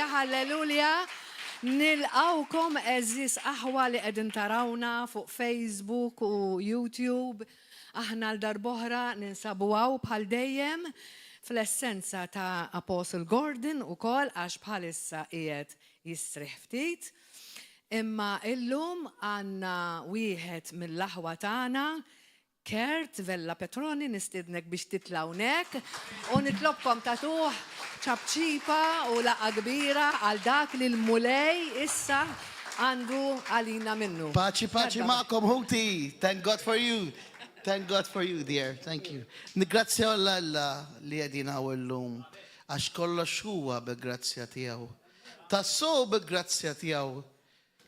Halleluja, halleluja. Nilqawkom eżis aħwa li qegħdin tarawna fuq Facebook u YouTube. Aħna l darb'oħra ninsabu hawn bħal dejjem fl-essenza ta' Apostle Gordon ukoll għax bħalissa qiegħed jistrieħ ftit. Imma illum għandna wieħed mill-aħwa tagħna Kurt Vella Petroni nistiednek biex titla' hawnhekk u nitlobkom tagħtuh ċapċipa u laqgħa kbira għal dak li l-Mulej issa għandu għalina minnu. Paċi paċi magħkom ħuti. Thank God for you. Thank God for you dear. Thank you. Niggrazzjaw 'l Alla li qegħdin hawn illum għax kollox huwa bil-grazzja tiegħu. Tassew bil-grazzja tiegħu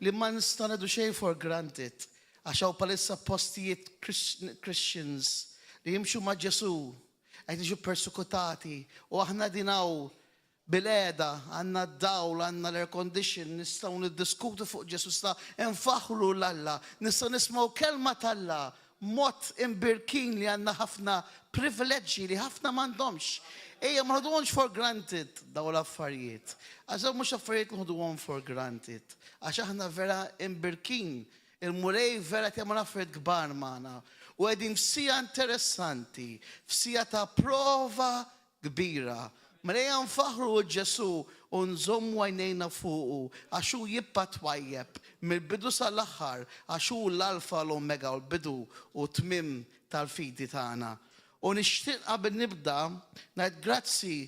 Li ma nistgħu nieħdu xejn for granted għax hawn bħalissa postijiet Christians li jimxu ma' Ġesù qed jiġu persekutati u aħna qegħdin hawn bilqiegħda, għandna d-dawl, għandna l-air condition, nistgħu niddiskutu fuq Ġesù, nistgħu nfaħħru 'l Alla, nistgħu nismgħu kelma t'Alla Mod imbierkin li għandna ħafna privileġġi li ħafna m'għandhomx. Ejja ma noħduhomx for granted dawn l-affarijiet. Għax dawn mhux affarijiet li noħduhom for granted. Għax aħna vera imbierkin. Il-Mulej vera qed jagħmel affarijiet kbar magħna. U qegħdin f'siegħa interessanti, f'siegħa ta' prova kbira. Mela ejja nfaħħru 'l Ġesù u nżommu għajnejna fuqu, għax hu jibqa' twajjeb mill-bidu sa l-aħħar, għax hu l-Alfa u l-Omega u l-bidu u t-tmiem tal-fidi tagħna. U nixtieq qabel nibda ngħid grazzi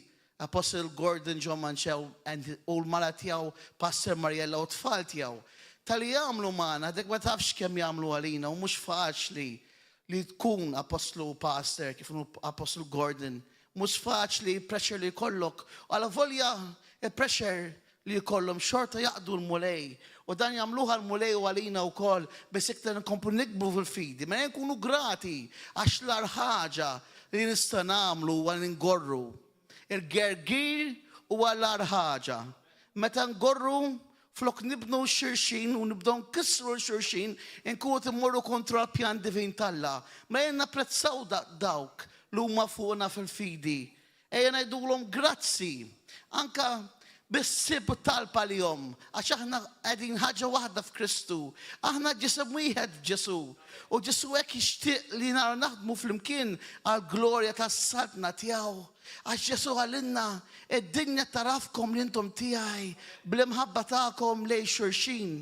Apostle Gordon John Manchè and u l-mara tiegħu Pastor Mariella u t-tfal tiegħu talli jagħmlu magħna dak ma tafx kemm jagħmlu għalina u mhux faċli li tkun appostlu u pastor kif inhu Apostle Gordon. Mhux faċli pressure li jkollok. U alavolja il-pressure li jkollhom xorta jaqdu l-Mulej. U dan jagħmluh għall-Mulej u għalina wkoll biex iktar nkomplu nikbru fil-fidi. Mela nkunu grati għax l-agħar ħaġa li nista' nagħmlu huwa li ngorru. Il-gergir huwa l-agħar ħaġa. Meta ngorru, flok nibnu 'l xulxin u nibdew nkissru 'l xulxin, inkunu qed immorru kontra l-pjan divin t'Alla. Mela ejja napprezzaw dawk li huma fuqna fil-fidi. Ejja ngħidulhom grazzi. Anke bis-ħsieb u t-talb għalihom, għax aħna qegħdin ħaġa waħda f'Kristu. Aħna ġisem wieħed f'Ġesù. U Ġesù hekk jixtieq li nara naħdmu flimkien għall-glorja tas-Saltna tiegħu. Għax Ġesù qalilna, Id-dinja tagħrafkom li intom tiegħi bl-imħabba tagħkom lejn xulxin.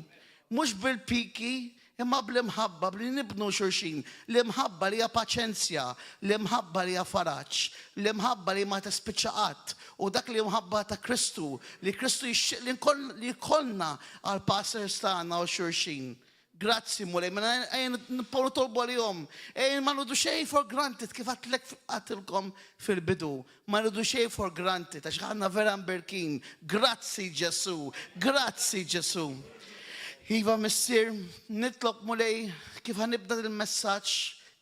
Mhux bil-piki, imma bl-imħabba, bli nibnu xulxin. L-imħabba li hija paċenzja, l-imħabba li hija faraġ, l-imħabba li ma tispiċċa qatt. U dak li imħabba ta' Kristu, li Kristu jixtieq li jkollna għall-pastors tagħna u xulxin. Grazzi Mulej, mela ejja nibqgħu nitolbu għalihom. Ejja ma nieħdu xejn for granted kif għedtlek għedtilkom fil-bidu. Ma nieħdu xejn for granted għax aħna vera mberkin. Grazzi Ġesù, grazzi Ġesù. Iva Missier, nitlob Mulej kif ħa nibda il-messaġġ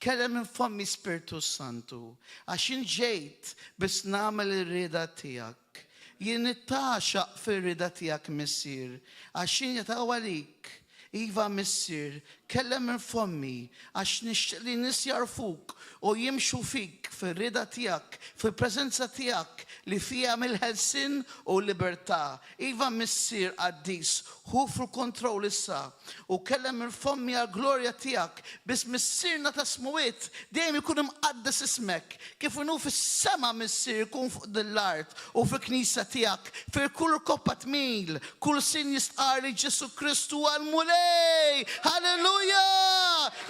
kellem minn fommi Spirtu Santu għax jien ġejt biex nagħmel ir-rieda tiegħek. Jien nitgħaxaq fir-rieda tiegħek Missier għax jien jataw għalik. Iva, Missier, kellem minn fommi, għax nixtieq li n-nies jagħrfuk u jimxu fik, fir-rieda tiegħek, fil-preżenza tiegħek li fiha hemm il-ħelsien u l-libertà. Iva, Missier qaddis, ħu fil-kontroll issa u kellem minn fommi għall-glorja tiegħek, biss Missierna tas-Smewwiet, dejjem ikun imqaddes ismek, kif inhu fis-sema, Missier, ikun fuq din l-art u fil-Knisja tiegħek, fejn kull rkoppa tmil, kull sin jistqarr li Ġesù Kristu huwa l-Mulej! Halleluja!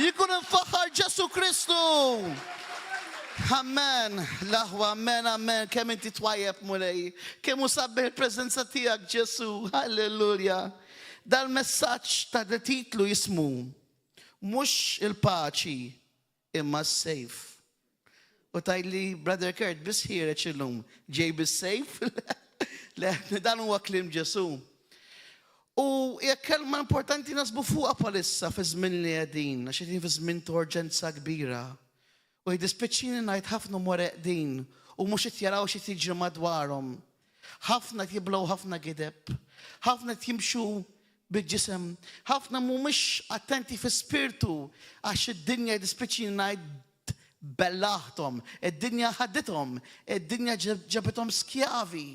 Jkun imfaħħar Ġesù Kristu! Amen! L-aħwa, amen, amen, kemm inti twajjeb, Mulej! Kemm hu sabiħ il-preżenza tiegħek, Ġesù! Halleluja! Dal-messaġġ ta' titlu jismu Mhux il-paċi imma s-sejf. U tgħidli, Brother Kurt, biss ħiereġ illum, ġej bis-sejf? Le, dan huwa kliem Ġesù. U hija kelma importanti nasbu fuqha bħalissa fi żmien li qegħdin, għax qegħdin fi żmien ta' urġenza kbira. U jiddispjaċini ngħid ħafna huma reqdin u mhux qed jaraw x'qed jiġri madwarhom. Ħafna qed jiblgħu ħafna gideb, ħafna qed jimxu bil-ġisem, ħafna mhumiex attenti fi spirtu għax id-dinja jiddispjaċini ngħid bellaħthom, id-dinja ħadithom, id-dinja ġabithom skjavi.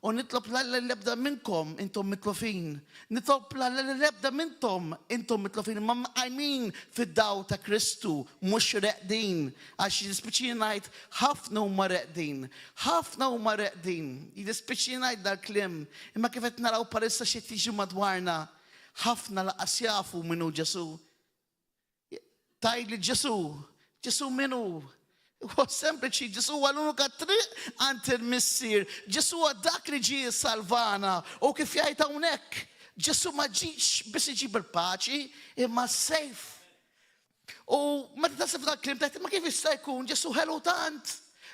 U nitlob 'l Alla li l-ebda minnkom intom mitlufin. Nitlob 'l Alla li l-ebda minntom intom mitlufin, imma mqajmin fid-dawl ta' Kristu, mhux reqdin. Għax jiddispiċini ngħid, ħafna huma reqdin. Ħafna huma reqdin. Jiddispiċini ngħid dal-kliem, imma kif qed naraw bħalissa x'qed jiġri madwarna, ħafna lanqas jafu min hu Ġesù. Tgħidli Ġesù, Ġesù min hu? Huwa sempliċi, Ġesù huwa l-unika triq għand il-Missier. Ġesù huwa dak li ġie jsalvana u kif jgħid hawnhekk, Ġesù ma ġiex biex iġib il-paċi imma s-sejf. U meta taħseb f'dan il-kliem tgħid imma kif jista' jkun Ġesù ħelu tant,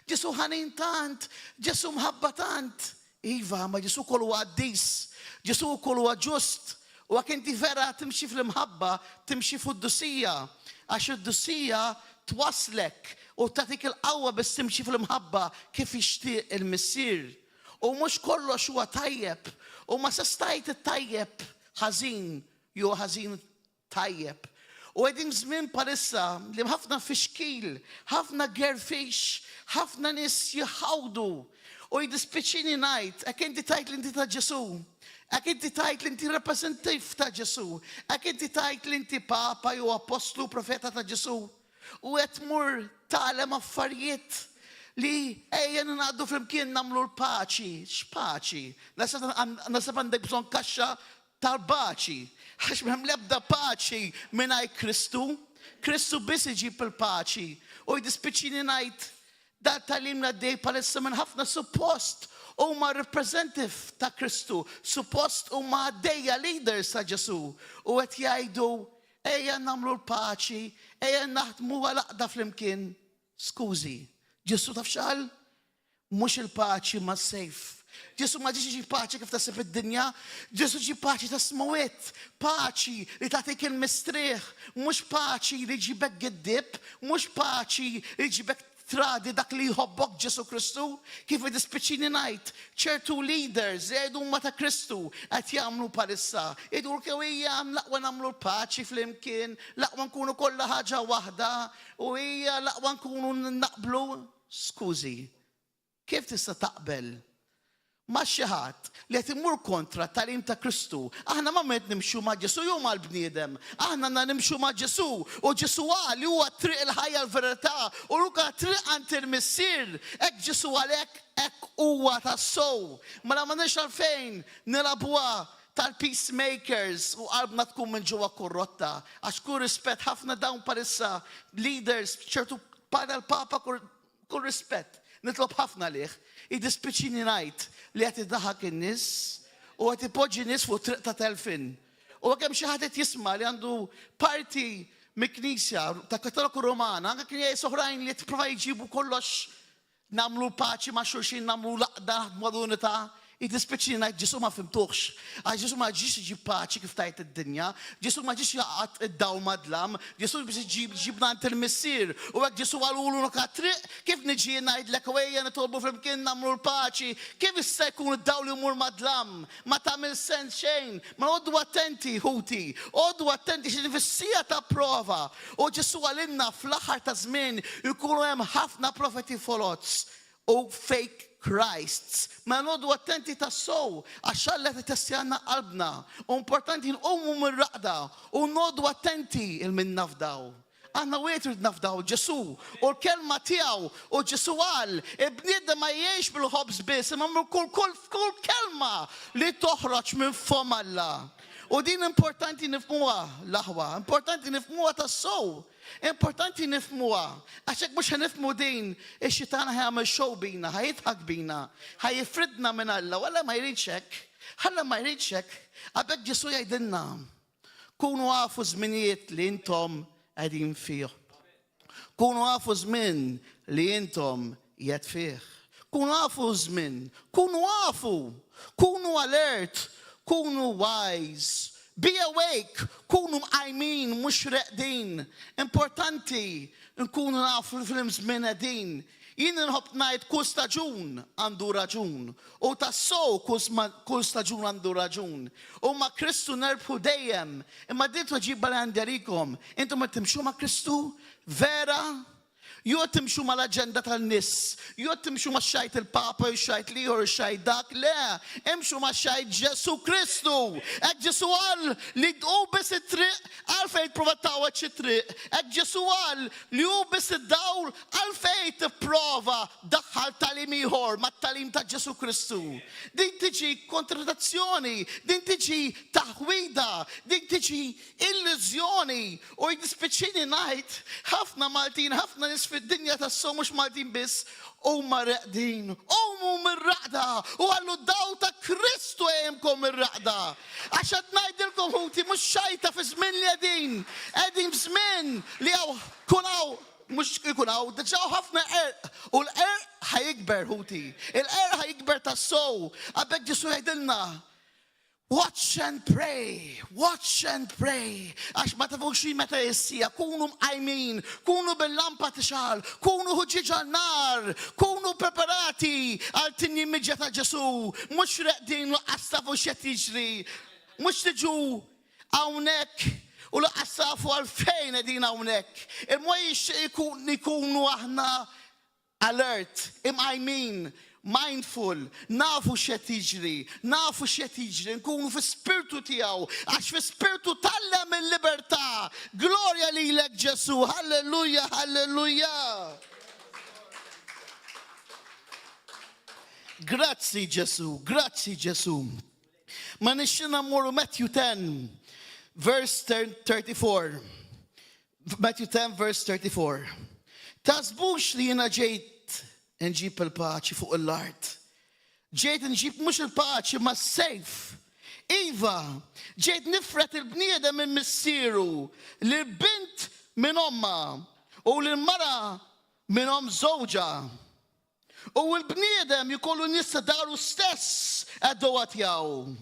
Ġesù ħanin tant, Ġesù mħabba tant. Iva, ma Ġesù wkoll huwa qaddis, Ġesù wkoll huwa ġust, u jekk inti vera timxi fl-imħabba, timxi f'qdusija, għax il-qdusija twasslek u tagħtik il-qawwa biex timxi fl-imħabba kif jixtieq il-Missier. U mhux kollox huwa tajjeb, u ma tistax tgħid it-tajjeb ħażin jew ħażin tajjeb. U qegħdin f'żmien bħalissa li hemm ħafna fixkil, ħafna gerfix, ħafna nies jħawdu. U jiddispjaċini ngħid, hekk inti tgħid li inti ta' Ġesù, hekk inti tgħid li inti rappreżentiv ta' Ġesù, hekk inti tgħid li inti papa jew appostlu profeta ta' Ġesù, u qed tmur tagħlem affarijiet li ejja ningħaqdu flimkien nagħmlu l-paċi. X'paċi? Naħseb għandek bżonn kaxxa tal-paċi, għax m'hemm l-ebda paċi mingħajr Kristu. Kristu biss iġib il-paċi. U jdispiċini ngħid dan tagħlim li għaddej bħalissa minn ħafna suppost huma representative ta' Kristu, suppost huma għaddejja leaders ta' Ġesù u qed jgħidu ejja nagħmlu l-paċi, ejja naħdmu għal għaqda flimkien. Skużi, Ġesù taf x'qal? Mhux il-paċi imma s-sejf. Ġesù ma ġiex iġib paċi kif taħseb id-dinja, Ġesù ġib paċi ta' smewwiet, paċi li tagħtik il-mistrieħ, mhux paċi li ġibek giddib, mhux paċi li ġibek tradi dak li jħobbok Ġesù Kristu. Kif idispiċini ngħid, ċertu leaders li jgħidu huma ta' Kristu qed jagħmlu bħalissa. Jgħidu kew hija l-aqwa nagħmlu l-paċi flimkien, l-aqwa nkunu kollha ħaġa waħda u hija l-aqwa nkunu naqblu. Skużi, kif tista' taqbel ma' xi ħadd li qed imur kontra t-tagħlim ta' Kristu? Aħna ma' min qed nimxu ma' Ġesù jew mal-bniedem? Aħna għandna nimxu ma' Ġesù, u Ġesù qal li huwa t-triq, il-ħajja, l-verità, u l-unika triq għand il-Missier. Hekk Ġesù qal hekk, hekk huwa tassew. Mela m'għandniex għalfejn nilagħbuha tal-peacemakers u qalbna tkun minn ġewwa korrotta. Għax kull rispett ħafna dawn bħalissa leaders ċertu bħala l-Papa kull rispett nitlob ħafna għalih, jiddispjaċini ngħid li qed idaħak in-nies u qed ipoġġi nies fuq triq ta' telfien. U jekk hemm xi ħadd qed jisma' li għandu parti mill-Knisja ta' Kattoliku Romana, anke knejjes oħrajn li qed jipprova jġibu kollox Nagħmlu l-paċi ma' xulxin, nagħmlu l-għaqda, naħdmu għall-unità. Jiddispjaċini ngħid Ġesù ma fhimtuhx. Għax Ġesù ma ġiex iġib paċi kif tgħid id-dinja. Ġesù ma ġiex jgħaqqad id-dawl mad-dlam. Ġesù biex iġib ġibna għand il-Missier. U hekk Ġesù qal hu l-unika triq. Kif niġi jien ngħidlek u ejja nitolbu flimkien nagħmlu l-paċi? Kif jista' jkun id-dawl imur mad-dlam? Ma tagħmel sens xejn. Ma noqogħdu attenti, ħuti. Oqogħdu attenti xi fis-siegħa ta' prova U Ġesù qalilna fl-aħħar taż-żmien ikunu hemm ħafna profeti foloz u fake Christs. Mela noqogħdu attenti tassew għax Alla qed jittestjalna qalbna. U importanti nqumu mir-raqda u noqogħdu attenti 'il min nafdaw. Aħna wieħed irid nafdaw, Ġesù u l-kelma tiegħu. U Ġesù qal, il-bniedem ma jgħix bil-ħobż biss imma minn kull kull kull kelma li toħroġ minn fomm Alla. U din importanti nifhmuha, l-aħwa, importanti nifhmuha tassew. Importanti nifhmuha. Għax jekk mhux ħa nifhmu din, ix-xitan ħa jagħmel show bina, ħa jidħak bina, ħa jifridna minn Alla, u Alla ma jridx hekk. Alla ma jridx hekk. Għabek Ġesù jgħidilna, kunu afu żminijiet li intom qegħdin fih. Kunu afu żmien li intom qiegħed fih. Kunu afu żmien, kunu afu, kunu alert, kunu wise. Be awake, kunu mqajmin mhux reqdin. Importanti nkunu nafu f'liem żmien qegħdin. Jien inħobb ngħid kull staġun għandu raġun. U tassew kull staġun għandu raġun. U ma' Kristu nerbħu dejjem. Imma din tweġiba li għandi għalikom, intom qed timxu ma' Kristu? Vera? Jew timxu mal-aġenda tan-nies, jew timxu ma' x'jgħid il-Papa jew x'jgħid l-ieħor jew x'jgħid dak, le, imxu ma' x'jgħid Ġesù Kristu. Hekk Ġesù qal li hu biss it-triq, għalfejn tipprova tgħawweġ xi triq? Hekk Ġesù qal li hu biss id-dawl, għalfejn tipprova ddaħħal tagħlim ieħor mat-tagħlim ta' Ġesù Kristu? Din tiġi kontradizzjoni, din tiġi taħwida, din tiġi illużjoni. U jdispiċini ngħid, ħafna Maltin, ħafna nies fid-dinja tassew mhux Maltin biss, huma reqdin. Qumu mir-raqda u ħallu d-dawl ta' Kristu jqajjimkom mir-raqda. Għax qed ngħidilkom ħuti, mhux xajta fi żmien li qegħdin. Qegħdin f'żmien li hawn kun hawn mhux ikun hawn, diġà hawn ħafna qerq u l-qerq ħa jikber ħuti. Il-qerq ħa jikber tassew. Għabek Ġesù jgħidilna, Watch and pray, watch and pray, għax ma tafux hi meta jissija, kunu mqajmin, kunu bil-lampa tixgħal, kunu ħuġġieġ għan-nar, kunu preparati għal tinji miġja ta' Ġesù, mhux reqdin lanqas tafu x'qed jiġri, mhux tiġu hawnhekk u lanqas tafu għalfejn qegħdin hawnhekk. Imma jixtieq ikunu aħna Alert, imqajmin, mindful, nafu x'qed jiġri, nafu x'qed jiġri, nkunu fi spirtu tiegħu, għax fi spirtu tgħallem il-libertà. Glorja lilek Ġesù, halleluja, halleluja. Grazzi Ġesù, grazzi Ġesù. Ma nixxina mmorru Matthew 10, verse 34. Matthew 10 verse 34. Taħsbux li jiena ġejt nġib il-paċi fuq l-art. Ġejt nġib mhux il-paċi ma sejf. Iva, ġejt nifret il-bniedem minn missieru, lil bint minn omma u lil mara minn omm żewġha. U l-bniedem jkollu nies ta' daru stess għedewwa tiegħu.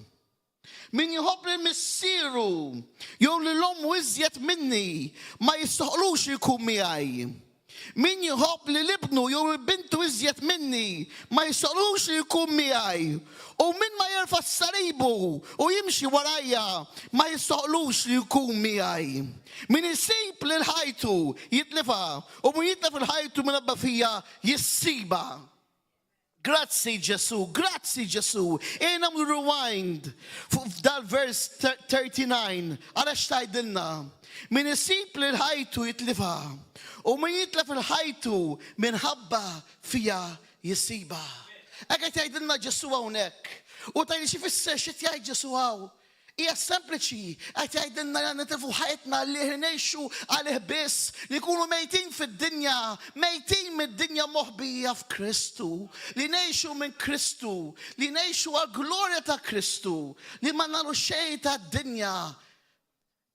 Min jħobb lil missieru jew lil ommu iżjed minni ma jistoħqlux li jkun miegħi. Min jħobb lil ibnu jew lil bintu iżjed minni ma jistoħqlux li jkun miegħi. U min ma jerfa' salibu u jimxi warajja ma jistoħqlux li jkun miegħi. Min isib lil ħajtu jitlifha, u min jitlef il ħajtu minħabba fija jissibha. Grazzi Ġesù, grazzi Ġesù. Ejja nagħmlu rewind fuq dal-vers 39. Ara x'tgħidilna. Min isib lil ħajtu jitlifha, u min jitlef il ħajtu minħabba fija jisibha. Hekk qed jgħidilna Ġesù hawnhekk. U tgħidli xi fisser xi jgħid Ġesù hawn? Hija sempliċi, qed jgħidilna li nitilfu ħajtna li ngħixu għalih biss, li nkunu mejtin fid-dinja, mejtin mid-dinja moħbija f'Kristu, li ngħixu minn Kristu, li ngħixu għall-glorja ta' Kristu, li ma nagħmlu xejn tad-dinja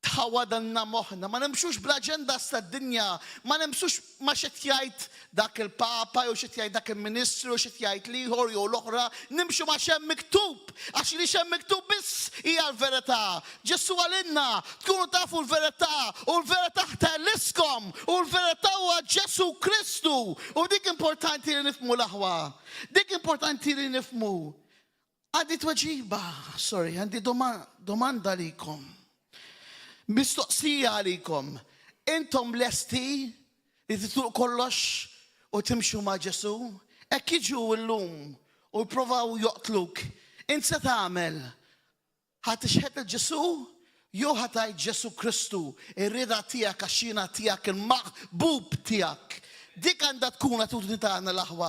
tħawadalna moħħna, ma nimxux bl-aġendas tad-dinja, ma nimxux ma x'qed jgħid dak il-Papa jew x'qed jgħid dak il-Ministru jew x'qed jgħid l-ieħor jew l-oħra, nimxu ma x'hemm miktub, għax li x'hemm miktub biss hija l-verità. Ġesù qalilna, tkunu tafu l-verità u l-verità teħliskom u l-verità huwa Ġesù Kristu. U dik importanti li nifhmu l-aħwa. Dik importanti li nifhmu. Għandi tweġiba, sorry, għandi domanda għalikom. Mistoqsija għalikom. Intom lesti li titluq kollox u timxu ma' Ġesù? Hekk jiġu llum u jprovaw joqtluk. Int se tagħmel? Ħa tixhed lil Ġesù jew ħa tgħid Ġesù Kristu, ir-rieda tiegħek għax jiena tiegħek il-maħbub tiegħek. Dik għandha tkun l-attitudni tagħna l-aħwa,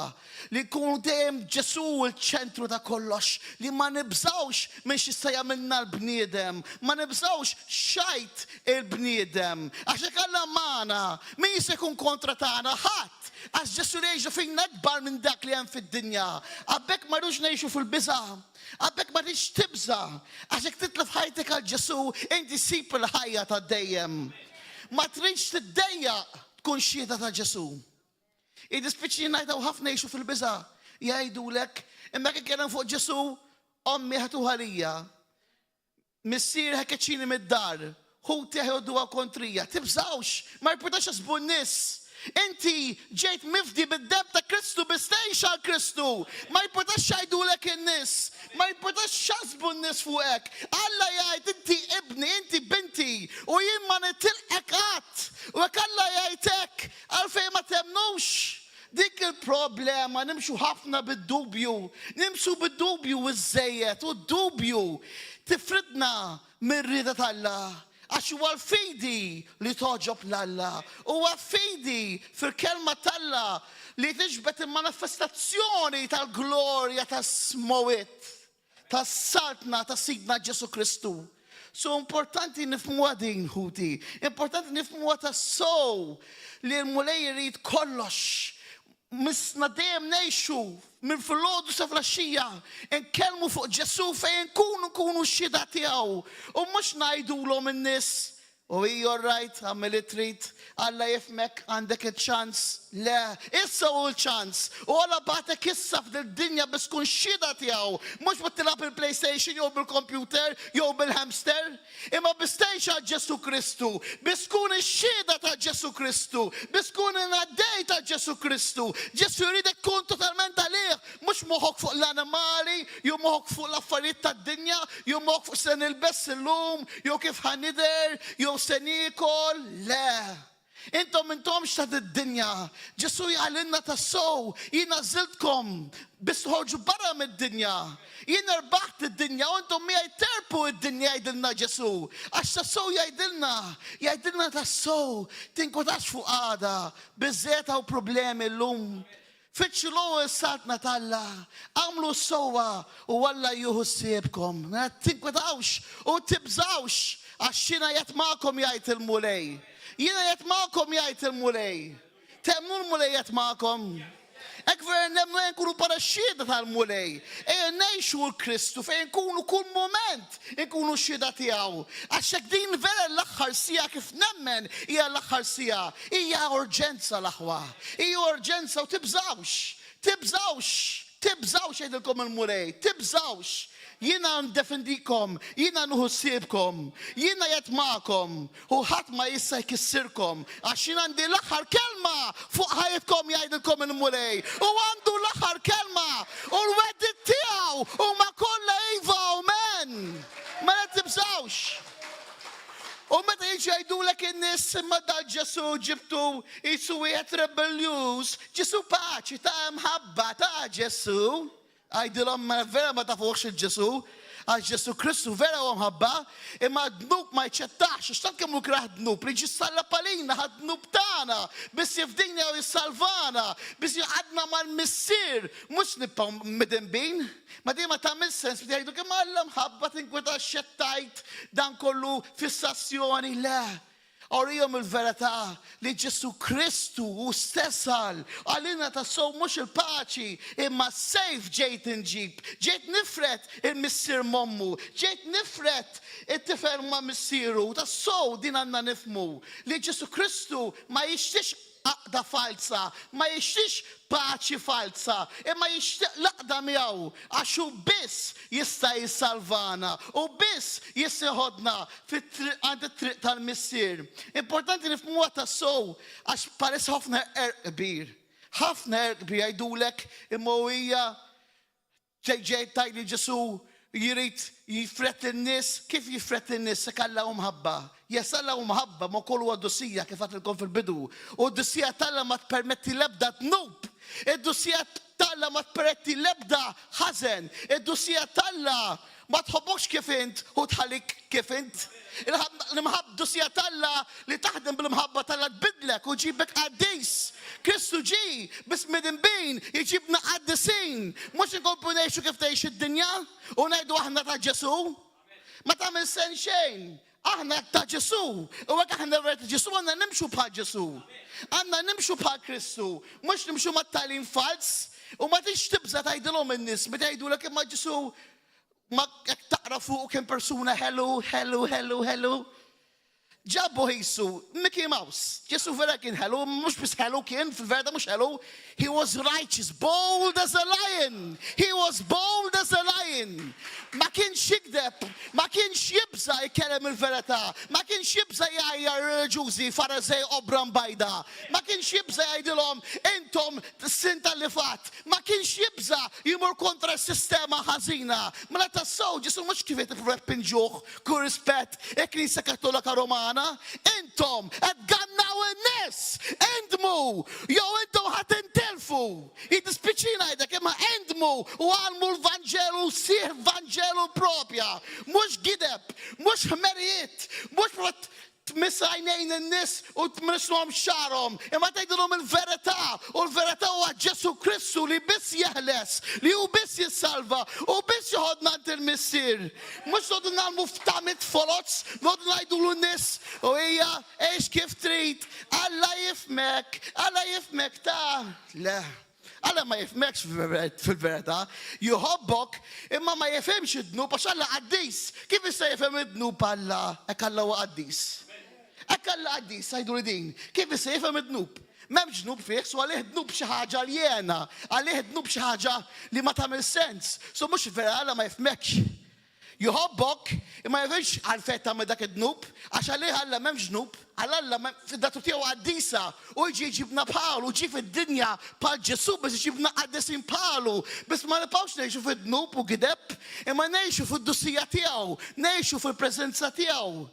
li nkunu dejjem Ġesù l-ċentru ta' kollox, li ma nibżgħux minn x'jista' jagħmilna l-bniedem, ma nibżgħux x'jgħid il-bniedem. Għax jekk Alla magħna, min jista' jkun kontra tagħna? Ħadd! Għax Ġesù li jgħixu fina akbar minn dak li hemm fid-dinja. Għabhekk ma rridux ngħixu fil-biża'. Għabhekk ma tridx tibża', għax jekk titlef ħajtek għal Ġesù, inti ssib il-ħajja ta' dejjem. Ma tridx tiddejjaq tkun xhieda ta' Ġesù. Jiddispjaċini ngħid hawn ħafna jgħixu fil-biża', jgħidulek, imma jekk itkellem fuq Ġesù, ommi ħa tuħa lija. Missieri ħa jkeċċini mid-dar, ħuti ħa jgħodduha kontrija. Tibżgħux, ma jimpurtax x'jaħsbu n-nies. Inti ġejt mifdi bid-demm ta' Kristu biex tgħix għal Kristu. Ma jimpurtax x'jgħidulek in-nies, ma jimpurtax x'jaħsbu n-nies fuqek. Alla jgħid inti ibni, inti binti, u jien ma nitilqek qatt. U jekk Alla jgħid hekk, għalfejn ma temmnux? Dik il-problema, nimxu ħafna bid-dubju, nimxu bid-dubju iżżejjed u d-dubju tifridna mir-rieda t'Alla. Għax huwa l-fidi li togħġob 'l Alla. Huwa fidi fil-Kelma t'Alla li tiġbed il-manifestazzjoni tal-glorja tas-smewwiet, tas-Saltna ta' Sidna Ġesù Kristu. So importanti nifhmuha din, ħuti. Importanti nifhmuha tassew li l-Mulej irid kollox. Missna dejjem ngħixu minn filgħodu sa flaxxija, nkellmu fuq Ġesù fejn nkunu nkunu xhieda tiegħu u mhux ngħidulhom in-nies U hi all right, agħmel li trid, Alla jifhmek, għandek iċ-ċans. Le, issa hu l-ċans. U Alla bagħtek issa f'dil-dinja biex tkun xhieda tiegħu, mhux biex tilgħab il-PlayStation jew bil-kompjuter jew bil-hamster, imma biex tgħix għal Ġesù Kristu, biex tkun ix-xhieda ta' Ġesù Kristu, biex tkun il-qaddej ta' Ġesù Kristu. Ġesù jridek tkun totalment għalih, Mhux moħħok fuq l-annimali, jew moħħok fuq l-affarijiet tad-dinja, jew moħħok fuq se nilbes illum, jew kif ħa nidher, jew se niekol. Le. Intom m'intomx ta' did-dinja. Ġesù jgħallimna tassew, Jien għażiltkom biex toħorġu barra mid-dinja. Jien rbaħt id-dinja u intom miegħi terbħu id-dinja jgħidilna Ġesù. Għax tassew jgħidilna, jgħidilna tassew, tinkwetax fuq għada, biżżejjed hawn problemi llum. Fittxu l-ewwel is-Saltna t'Alla, agħmlu s-sewwa u Alla jieħu ħsiebkom. Mela tinkwetawx u tibżgħux, għax jiena qiegħed magħkom jgħid il-Mulej. Jiena qiegħed magħkom jgħid il-Mulej. Temmnu l-Mulej qiegħed magħkom? Hekk vera nemmnu ejja nkunu bħala xhieda tal-Mulej. Ejja ngħixu l-Kristu fejn nkunu kull mument inkunu xhieda tiegħu. Għax jekk din vera l-aħħar siegħa kif nemmen hija l-aħħar siegħa, hija urġenza l-aħwa. Hija urġenza u tibżgħux, tibżgħux, tibżgħux jgħidilkom il-Mulej, tibżgħux. Jiena ndefendikom, jiena nieħu ħsiebkom, jiena qiegħed magħkom u ħadd ma jista' jkissirkom għax jien għandi l-aħħar kelma fuq ħajjitkom jgħidilkom il-Mulej. U għandu l-aħħar kelma u l-wegħdiet tiegħu huma kollha iva u amen. Mela tibżgħux. U meta jiġu jgħidulek in-nies imma dal Ġesù ġibtu qisu wieħed rebeljuż, Ġesù paċi ta' imħabba ta' Ġesù. Għidilhom mela vera ma tafuhx il Ġesù, għax Ġesù Kristu vera huwa mħabba, imma d-dnub ma jċettax, għax tant kemm hu krah dnub li ġie sallab għalina ħad-dnub tagħna biss jifdina u jissalvana, biss jgħaqqadna mal-Missier, mhux nibqgħu midinbin. Ma din ma tagħmilx sens meta jgħidu kemm Alla mħabba tinkwetax x'qed tgħid dan kollu fissazzjoni. Le. Orihom il-verità li Ġesù Kristu hu stess qal, għalina tassew mhux il-paċi imma s-sejf ġejt inġib, ġejt nifred il-missier m'ommu, ġejt nifred it-tifel ma' missieru. Tassew din għandna nifhmu li Ġesù Kristu ma jixtiex għaqda falza, ma jixtieqx paċi falza, imma jixtieq l-għaqda miegħu, għax hu biss jista' jsalvana, hu biss jista' jeħodna fit-triq għand it-triq tal-Missier. Importanti nifhmuha tassew għax bħalissa ħafna qerq kbir. Ħafna qerq kbir jgħidulek imma hu hija Ġej tgħid li Ġesù jrid jifred lin-nies? Kif jifred lin-nies jekk Alla hu mħabba? Yes, Alla hu mħabba, ma wkoll huwa dusija kif għedtilkom fil-bidu. U d-dusija t'Alla ma tpermetti l-ebda dnub. Id-dusija t'Alla ma tpermetti l-ebda ħażen. Id-dusija t'Alla ma tħobbokx kif int u tħallik kif int. L-imħabb dusija t'Alla li taħdem bil-imħabba t'Alla tbiddlek u ġibek qaddis. Kristu ġie biex midinbin jġibna qaddisin, mhux inkomplu ngħixu kif tgħix id-dinja u ngħidu aħna ta' Ġesù. Ma tagħmel sens xejn. Aħna ta' Ġesù. U hekk aħna vera ta' Ġesù għandna nimxu bħal Ġesù. Għandna nimxu bħal Kristu, mhux nimxu mat-tagħlim falz. U ma tridx tibża' tgħidilhom in-nies meta jgħidulek imma Ġesù Ma jekk taqra fuqu kien persuna ħelu, ħelu, ħelu, ħelu. Ġabu qisu Mickey Mouse. Ġesu vera kien ħelu, mhux biss ħelu kien, fil-verità mhux ħelu. He was righteous, bold as a lion. He was bold as a lion. Ma kienx jikdeb, ma kienx jibża. jibża' jkellem il-verità, ma kienx jibża' jgħajjar ir-reliġjużi, Fariżej obbra mbajda, ma kienx jibża' jgħidilhom intom sin talli fatt, ma kienx jibża' jmur kontra s-sistema ħażina. Mela tassew Ġesù mhux kif qed ipprova jpinġuh, kull rispett, il-Knisja Kattolika Romana, intom qed tgannaw in-nies! Indmu jew intom ħa tintilfu! Jiddispjaċini ngħidlek imma indmu u għallmu l-Vanġelu sħiħ Vanġelu propja, mhux gideb, mhux ħmerijiet, mhux prova tmiss għajnejn in-nies u tmissluhom xagħarhom, imma tgħidilhom il-verità, u l-verità huwa Ġesù Kristu li biss jeħles, li hu biss jissalva, hu biss joħodna għand il-Missier. Mhux noqogħdu ngħallmu f'tamiet foloz, noqogħdu ngħidulu n-nies u hija għix kif trid, Alla jifhmek, Alla jifhmek ta'. Le. Alla ma jifhmekx fil-verità. Jħobbok, imma ma jifhimx id-dnub għax Alla qaddis. Kif jista' jifhem id-dnub Alla hekk Alla huwa qaddis? Hekk Alla qaddis, għiduli din, kif jista' jifhem id-dnub? M'hemmx dnub fih, so għalih dnub xi ħaġa aljena, għalih dnub xi ħaġa li ma tagħmel sens. So mhux vera Alla ma jifhmekx. Jħobbok, imma ma jafx għalfejn tagħmel dak id-dnub, għax għalih Alla m'hemmx dnub, għal Alla fid-natura tiegħu qaddisa, hu ġie jġibna bħalu, ġie fid-dinja bħal Ġesù biex iġibna qaddisin bħalu, biss ma nibqgħux ngħixu fid-dnub u gideb, imma ngħixu fid-dusija tiegħu, ngħixu fil-preżenza tiegħu.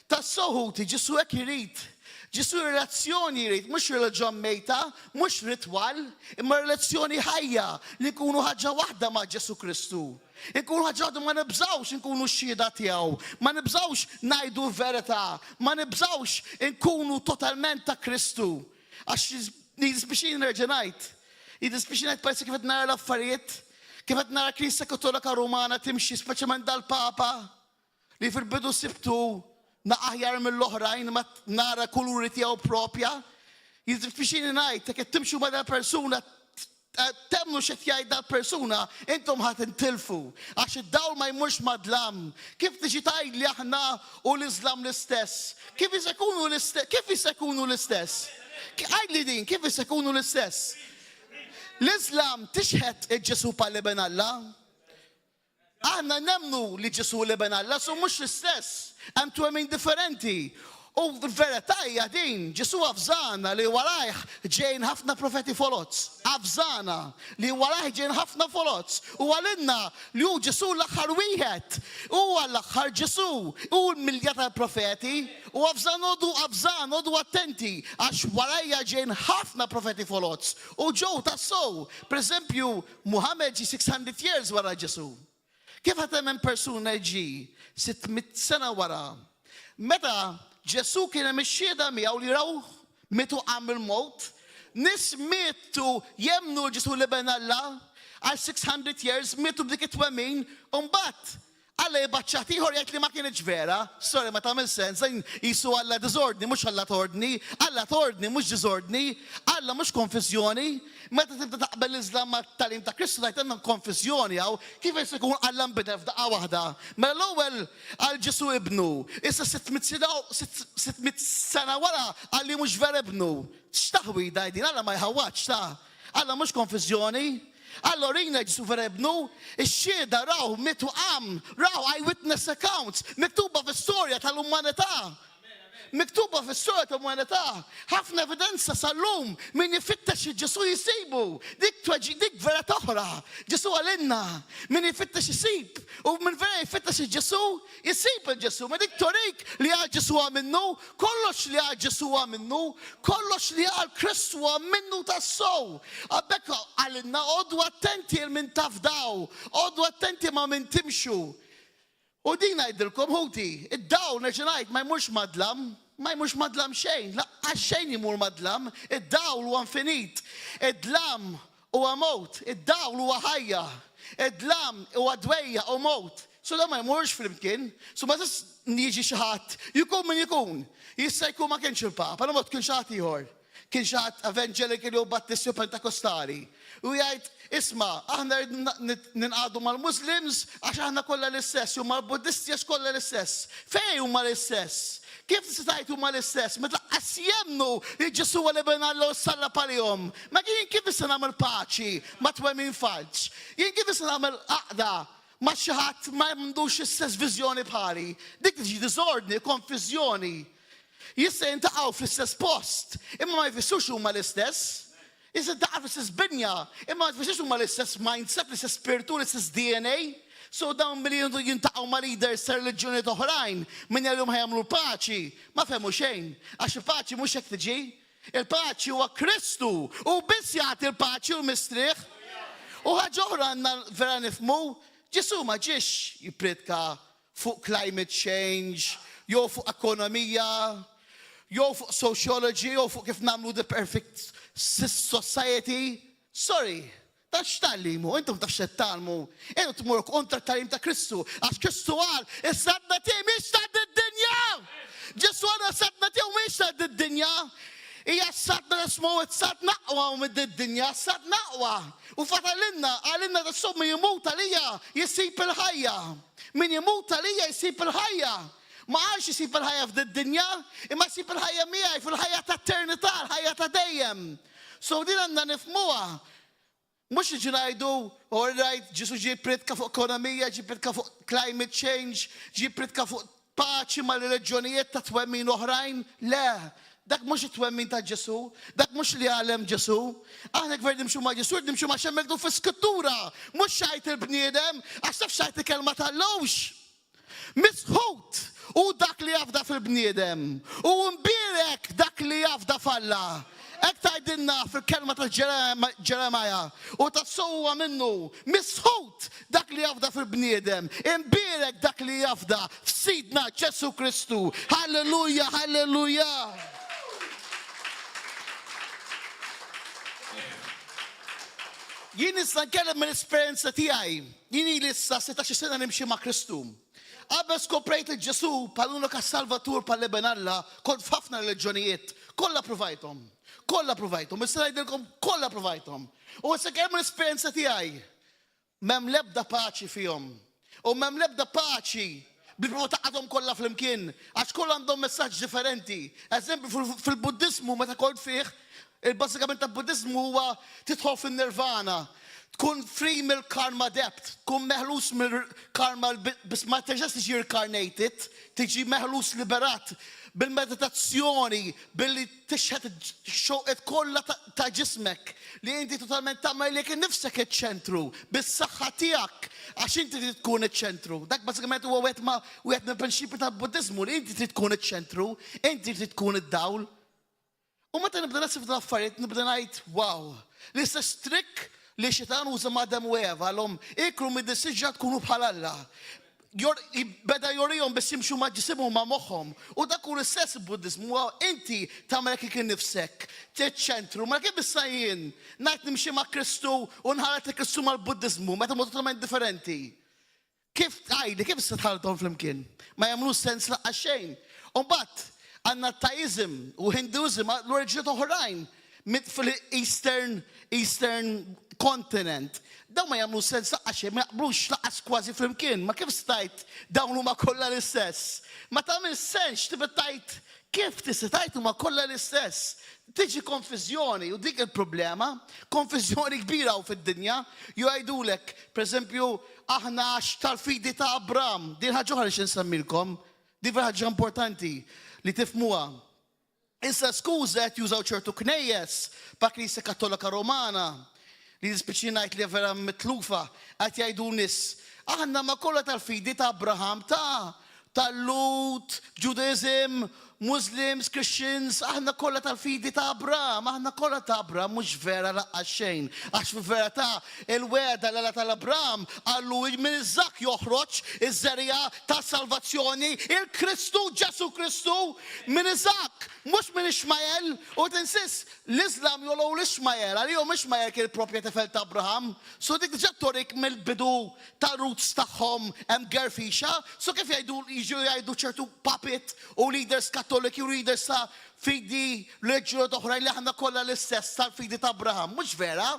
Tassew ħuti, Ġesù hekk irid. Ġesù relazzjoni jrid, mhux reliġjon mejta, mhux ritwal, imma relazzjoni ħajja li nkunu ħaġa waħda ma' Ġesù Kristu. Inkunu ħaġa waħda ma nibżgħux inkunu x-xhieda tiegħu, ma nibżgħux ngħidu l-verità, ma nibżgħux inkunu totalment ta' Kristu. Għax jiddispjaċini nerġa' ngħid, jiddispjaċini ngħid bħalissa kif qed nara l-affarijiet, kif qed nara Knisja Kattolika Rumana timxi, speċjalment dal-Papa, li fil-bidu sibtu aħjar mill-oħrajn ma nara kuluri tiegħu propja. Jiddispjaċini ngħid, jekk qed timxu ma' dal-persuna temmnu x'qed jgħid dal-persuna, intom ħa tintilfu. Għax id-dawl ma jmurx mad-dlam. Kif tiġi tgħid li aħna u l-Iżlam l-istess? Kif jista' jkunu l-istess? Kif jista' jkunu l-istess? Għidli din, kif jista' jkunu l-istess? L-Iżlam tixhed il-Ġesù bħal Iben Alla. Aħna nemmnu li Ġesù hu l-Iben Alla, so mhux l-istess. Hemm twemmin differenti. U l-verità hija din, Ġesù avżana li warajh ġejjin ħafna profeti foloz. Avżana li warajh ġejjin ħafna foloz. U qalilna li hu Ġesù l-aħħar wieħed. Huwa l-aħħar Ġesù. Hu l-milja tal-profeti. U avżana noqogħdu avżana noqogħdu attenti għax warajja ġejjin ħafna profeti foloz. U ġew tassew. Pereżempju, Muhammad ġie 600 years wara Ġesù. Kif ħa temmen persuna ġie 600 sena wara? Meta Ġesù kien hemm ix-xhieda miegħu li raw miet u qam mill-mewt, nies mietu jemmnu li Ġesù l-Iben Alla għal 600 years mietu b'dik it-twemmin u mbagħad Alla jibgħat xi ħadd ieħor jgħid li ma kinitx vera. Sorry ma tagħmilx sens, dan qisu Alla diżordni mhux Alla t'ordni. Alla t'ordni mhux diżordni. Alla mhux konfiżjoni. Meta tibda taqbel l-Iżlam mat-tagħlim ta' Kristu tgħid hemm konfiżjoni hawn, kif jista' jkun Alla nbidel f'daqqa waħda? Mela l-ewwel qal Ġesù ibnu, issa 600 sena wara qal li mhux vera ibnu. X'taħwida hi din? Alla ma jħawwadx ta'. Alla mhux konfiżjoni. Alla urina Ġesù vera ibnu, ix-xhieda raw miet u qam, raw eyewitness accounts, miktuba fis-storja tal-umanità. Miktuba fis-storja tal-umanità. Ħafna evidenza sal-lum min ifittex il Ġesù jisibu. Dik tweġi dik vera toħra. Ġesù qalilna min ifittex isib u min vera jfittex il Ġesù Isib 'il Ġesù, ma dik torik li għal Ġesù huwa minnu, kollox li għal Ġesù huwa minnu, kollox li għal Kristu huwa minnu tassew. Għabhekk qalilna qogħdu attenti 'il min tafdaw, qogħdu attenti ma' min timxu. U din ngħidilkom ħuti, id-dawl nerġa' ngħid ma jmurx mad-dlam, ma jmurx mad-dlam xejn, laqqas xejn imur mad-dlam, id-dawl huwa infinit, id-dlam Huwa mewt, id-dawl huwa ħajja, id-dlam huwa dwejjaq u mewt. So dan ma jmurx flimkien. So ma tistax jiġi xi ħadd, jkun min ikun, jista' jkun ma kienx il-Papa, imma kien xi ħadd ieħor. Kien xi ħadd evangelical jew Battisti jew Pentakostali. U jgħid, isma', aħna rridu ninqagħdu mal-Muslims għax aħna kollha l-istess, jew mal-Buddisti għax kollha l-istess. Fejn huma l-istess? Kif tista' tgħid huma l-istess meta lanqas jemmnu li Ġesù huwa l-Iben Alla u ssallab għalihom? Mela jien kif nista' nagħmel paċi ma' twemmin falz? Jien kif nista' nagħmel għaqda ma' xi ħadd ma għandux l-istess viżjoni bħali. Dik tiġi diżordni, konfiżjoni. Jista' jintaqgħu fl-istess post, imma ma jfissrux huma l-istess. Jista' jintaqgħu fl-istess binja, imma ma jfissrux huma l-istess mindset, l-istess spirtu, l-istess DNA. So dawn milli jintaqgħu ma' leaders ta' reliġjonijiet oħrajn, minn jum ħa jagħmlu l-paċi, ma fehmu xejn. Għax il-paċi mhux hekk tiġi. Il-paċi huwa Kristu, hu biss jagħti l-paċi u l-mistrieħ. U ħaġa oħra għandna vera nifhmu, Ġesù ma ġiex jippriedka fuq climate change, jew fuq ekonomija, jew fuq sociology, jew fuq kif nagħmlu the perfect society. Sorry, dan x'tgħallimu? Intom taf x'qed tgħallmu. Intom tmorru kontra t-tagħlim ta' Kristu, għax Kristu qal, is-saltna tiegħi mhix ta' d-dinja. Ġesù qal is-saltna tiegħu mhix ta' d-dinja. Hija s-saltna ta' smawet, saltna aqwa minn d-dinja, saltna aqwa. U fadalilna, qalilna ta' min jmut għalija jsib il-ħajja. Min jmut għalija jsib il-ħajja. Ma qalx isib il-ħajja f'did-dinja, imma jsib il-ħajja miegħi fil-ħajja ta' eternità, l-ħajja ta' dejjem. So din għandna nifhmuha. Mhux niġu ngħidu, all right, Ġesù ġie jippriedka fuq ekonomija, ġie jippriedka fuq climate change, ġie jippriedka fuq paċi ma' reliġjonijiet ta' twemmin oħrajn. Le, dak mhux it-twemmin ta' Ġesù, dak mhux li għallem Ġesù. Aħna jekk vera nimxu ma' Ġesù, rrid nimxu ma' x'hemm miktub fl-Iskrittura, mhux x'għid il-bniedem, għax taf x'għid il-kelma t'Alla hux. Misħut hu dak li jafda fil-bniedem, u mbierek dak li jafda f'Alla. Hekk tgħidilna fil-kelma ta' Ġeremaja, u tassew huwa minnu, misħut dak li jafda fil-bniedem, imbierek dak li jafda f'Sidna Ġesù Kristu. Halleluja, halleluja! Jien nista' nkellem mill-esperjenza tiegħi. Jien ili issa 16-il sena nimxi ma' Kristu. Qabel skoprejt lil Ġesù bħala l-unika Salvatur bħala l-Iben Alla, kont f'ħafna reliġjonijiet. Kollha ppruvajthom. Kollha ppruvajthom. Issa ngħidilkom kollha ppruvajthom. U issa kemm l-esperjenza tiegħi. M'hemm l-ebda paċi fihom. U m'hemm l-ebda paċi billi prova taqgħadhom kollha flimkien, għax kollha għandhom messaġġ differenti. Eżempju, fil-Buddiżmu meta kont fih, il-bażikament tal-Buddiżmu huwa tidħol fin-nirvana, tkun free mill-karma debt, tkun meħlus mill-karma biss ma terġax tiġi reincarnated, tiġi meħlus liberat bil-meditazzjoni, billi tixħet ix-xewqiet kollha ta' ġismek, li inti totalment tagħmel lilek innifsek iċ-ċentru, bis-saħħa tiegħek, għax inti trid tkun iċ-ċentru. Dak bażikament huwa wieħed ma' wieħed mill-prinċipji tal-Buddiżmu li inti trid tkun iċ-ċentru, inti trid tkun id-dawl. U meta nibda naħseb f'dawn l-affarijiet nibda ngħid, wow, l-istess trick li x-xitan uża ma' Adam u Eva, qalhom iklu minn din is-siġra tkunu bħal Alla. Beda jorihom biss jimxu ma' ġisimhom ma' moħħhom. U dak hu l-istess il-Buddiżmu, huwa inti tagħmel hekk innifsek, tiċ-ċentru. Mela kif issa jien ngħid nimxi ma' Kristu u nħallat lil Kristu mal-Buddiżmu meta huma totalment differenti? Kif tgħidli, kif issa tħallthom flimkien? Ma jagħmlux sens lanqas xejn. U mbagħad għandna t-Taism u Hinduism, l-oriġinijiet oħrajn fil-Eastern Eastern Continent. Dawn ma jagħmlu sens lanqas xejn, ma jaqblux lanqas kważi flimkien. Ma kif stajt dawn huma kollha l-istess? Ma tagħmel sens tibda tgħid kif tista' tgħid huma kollha l-istess. Tiġi konfiżjoni u dik il-problema, konfiżjoni kbira hawn fid-dinja. Jgħidulek, pereżempju, aħna għax tal-fidi ta' Abram. Din ħaġa oħra li xi nsemmilkom. Din vera ħaġa importanti li tifhmuha. Issa skuża qed jużaw ċertu knejjes pa' Knisja Kattolika Romana li dispiċini ngħid li vera mitlufa qed jgħidu nies aħna ma kollha tal-fidi ta' Abraham ta' tal-Lhud, Judaism, Muslims, Christians, aħna kollha tal-fidi ta' Abraham, aħna kollha ta' Abraham, mhux vera laqqas xejn. Għax fil-verità il-wegħda l-Alla tal-Abraham qallu minn Iżakk joħroġ iż-żerriegħa tas-salvazzjoni, il-Kristu, Ġesù Kristu, Minn Iżakk, mhux minn Ixmael. U tinsiex, l-Iżlam jolgħu 'l Ixmael, għalihom Ixmael kien il-proprja tifel ta' Abraham. So dik diġà torik mill-bidu tar-roots tagħhom hemm gerfixa. So kif jgħidu, jiġu jgħidu ċertu puppet u leaders Kattoliki u leaders ta' fidi reliġjonijiet oħrajn li aħna kollha l-istess tal-fidi ta' Abraham. Mhux vera.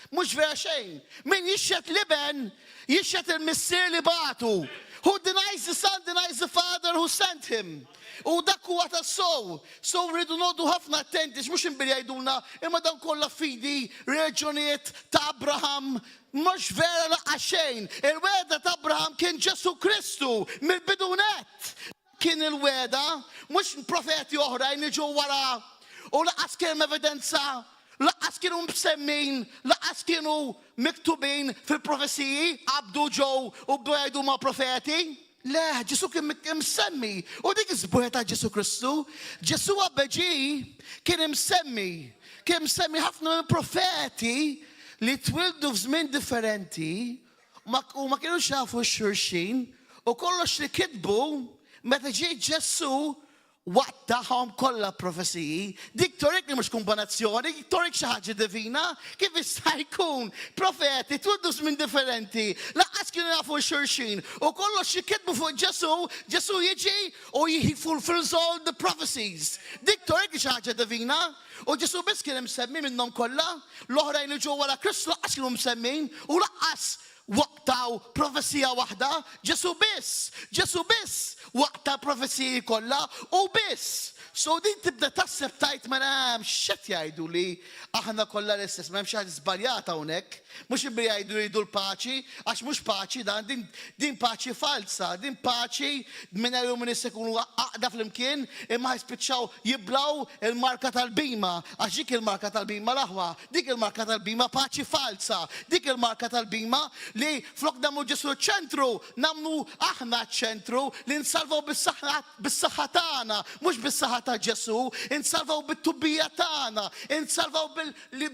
Mhux vera xejn. Min jixhed l-Iben, jixhed il-Missier li bagħtu. Who denies the Son denies the Father who sent him. U dak huwa tassew. So rridu noqogħdu ħafna attenti mhux imbir jgħidulna imma dawn kollha fidi, reliġjonijiet ta' Abraham, mhux vera laqas xejn. Il-wegħda ta' Abraham kien Ġesù Kristu mill-bidu nett. Kien il-wegħda, mhux profeti oħrajn li ġew wara u laqas kien hemm evidenza, laqas kienu msemmin, laqas kienu miktubin fil-profeziji, qabdu ġew u bdew jgħidu ma' profeti. Le, Ġesù kien imsemmi. U dik is-sbuħija ta' Ġesù Kristu. Ġesù qabel ġie kien imsemmi. Kien imsemmi ħafna minn profeti li twildu f'żmien differenti u ma kinux jafu xulxin u kollox li kitbu meta ġie Ġesù waqtahom kollha profeziji. Dik torik li mhux kombinazzjoni, dik torik xi ħaġa divina, kif jista' jkun profeti twildu żmien differenti, lanqas kienu jafu xulxin u kollox li kitbu fuq Ġesù, Ġesù jiġi u he fulfills all the prophecies. Dik torik li xi ħaġa divina. U Ġesù biss kien imsemmi minnhom kollha, l-oħrajn li ġew wara Kristu lanqas kienu msemmin u lanqas waqtgħu profezija waħda, Ġesù biss, Ġesù biss waqta' l-profeziji kollha, hu biss. So din tibda taħseb tgħid mela hemm x'qed jgħidu li aħna kollha l-istess, ma hemm xi ħaġa żbaljata hawnhekk. Mhux imma jgħidu li jridu l-paċi, għax mhux paċi dan, din, din paċi falza, din paċi mingħajr huma nies ikunu għaqda flimkien imma ħa jispiċċaw jiblgħu il-marka tal-bhima, għax dik il-marka tal-bhima l-aħwa, dik il-marka tal-bhima paċi falza, dik il-marka tal-bhima li flok nagħmlu Ġesù ċ-ċentru, nagħmlu aħna ċ-ċentru li nsalvaw bis-saħħa tagħna, mhux bis-saħħa ta' Ġesù, insalvaw bit-tubija tagħna, insalvaw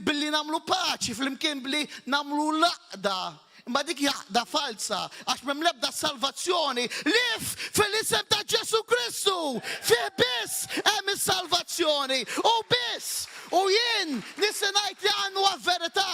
billi nagħmlu paċi flimkien billi nagħmlu l-għaqda. Imma dik hija għaqda falza, għax m'hemm l-ebda salvazzjoni ħlief fil-isem ta' Ġesù Kristu. Fih biss hemm is-salvazzjoni, hu biss. U jien nista' ngħid li għandu verità.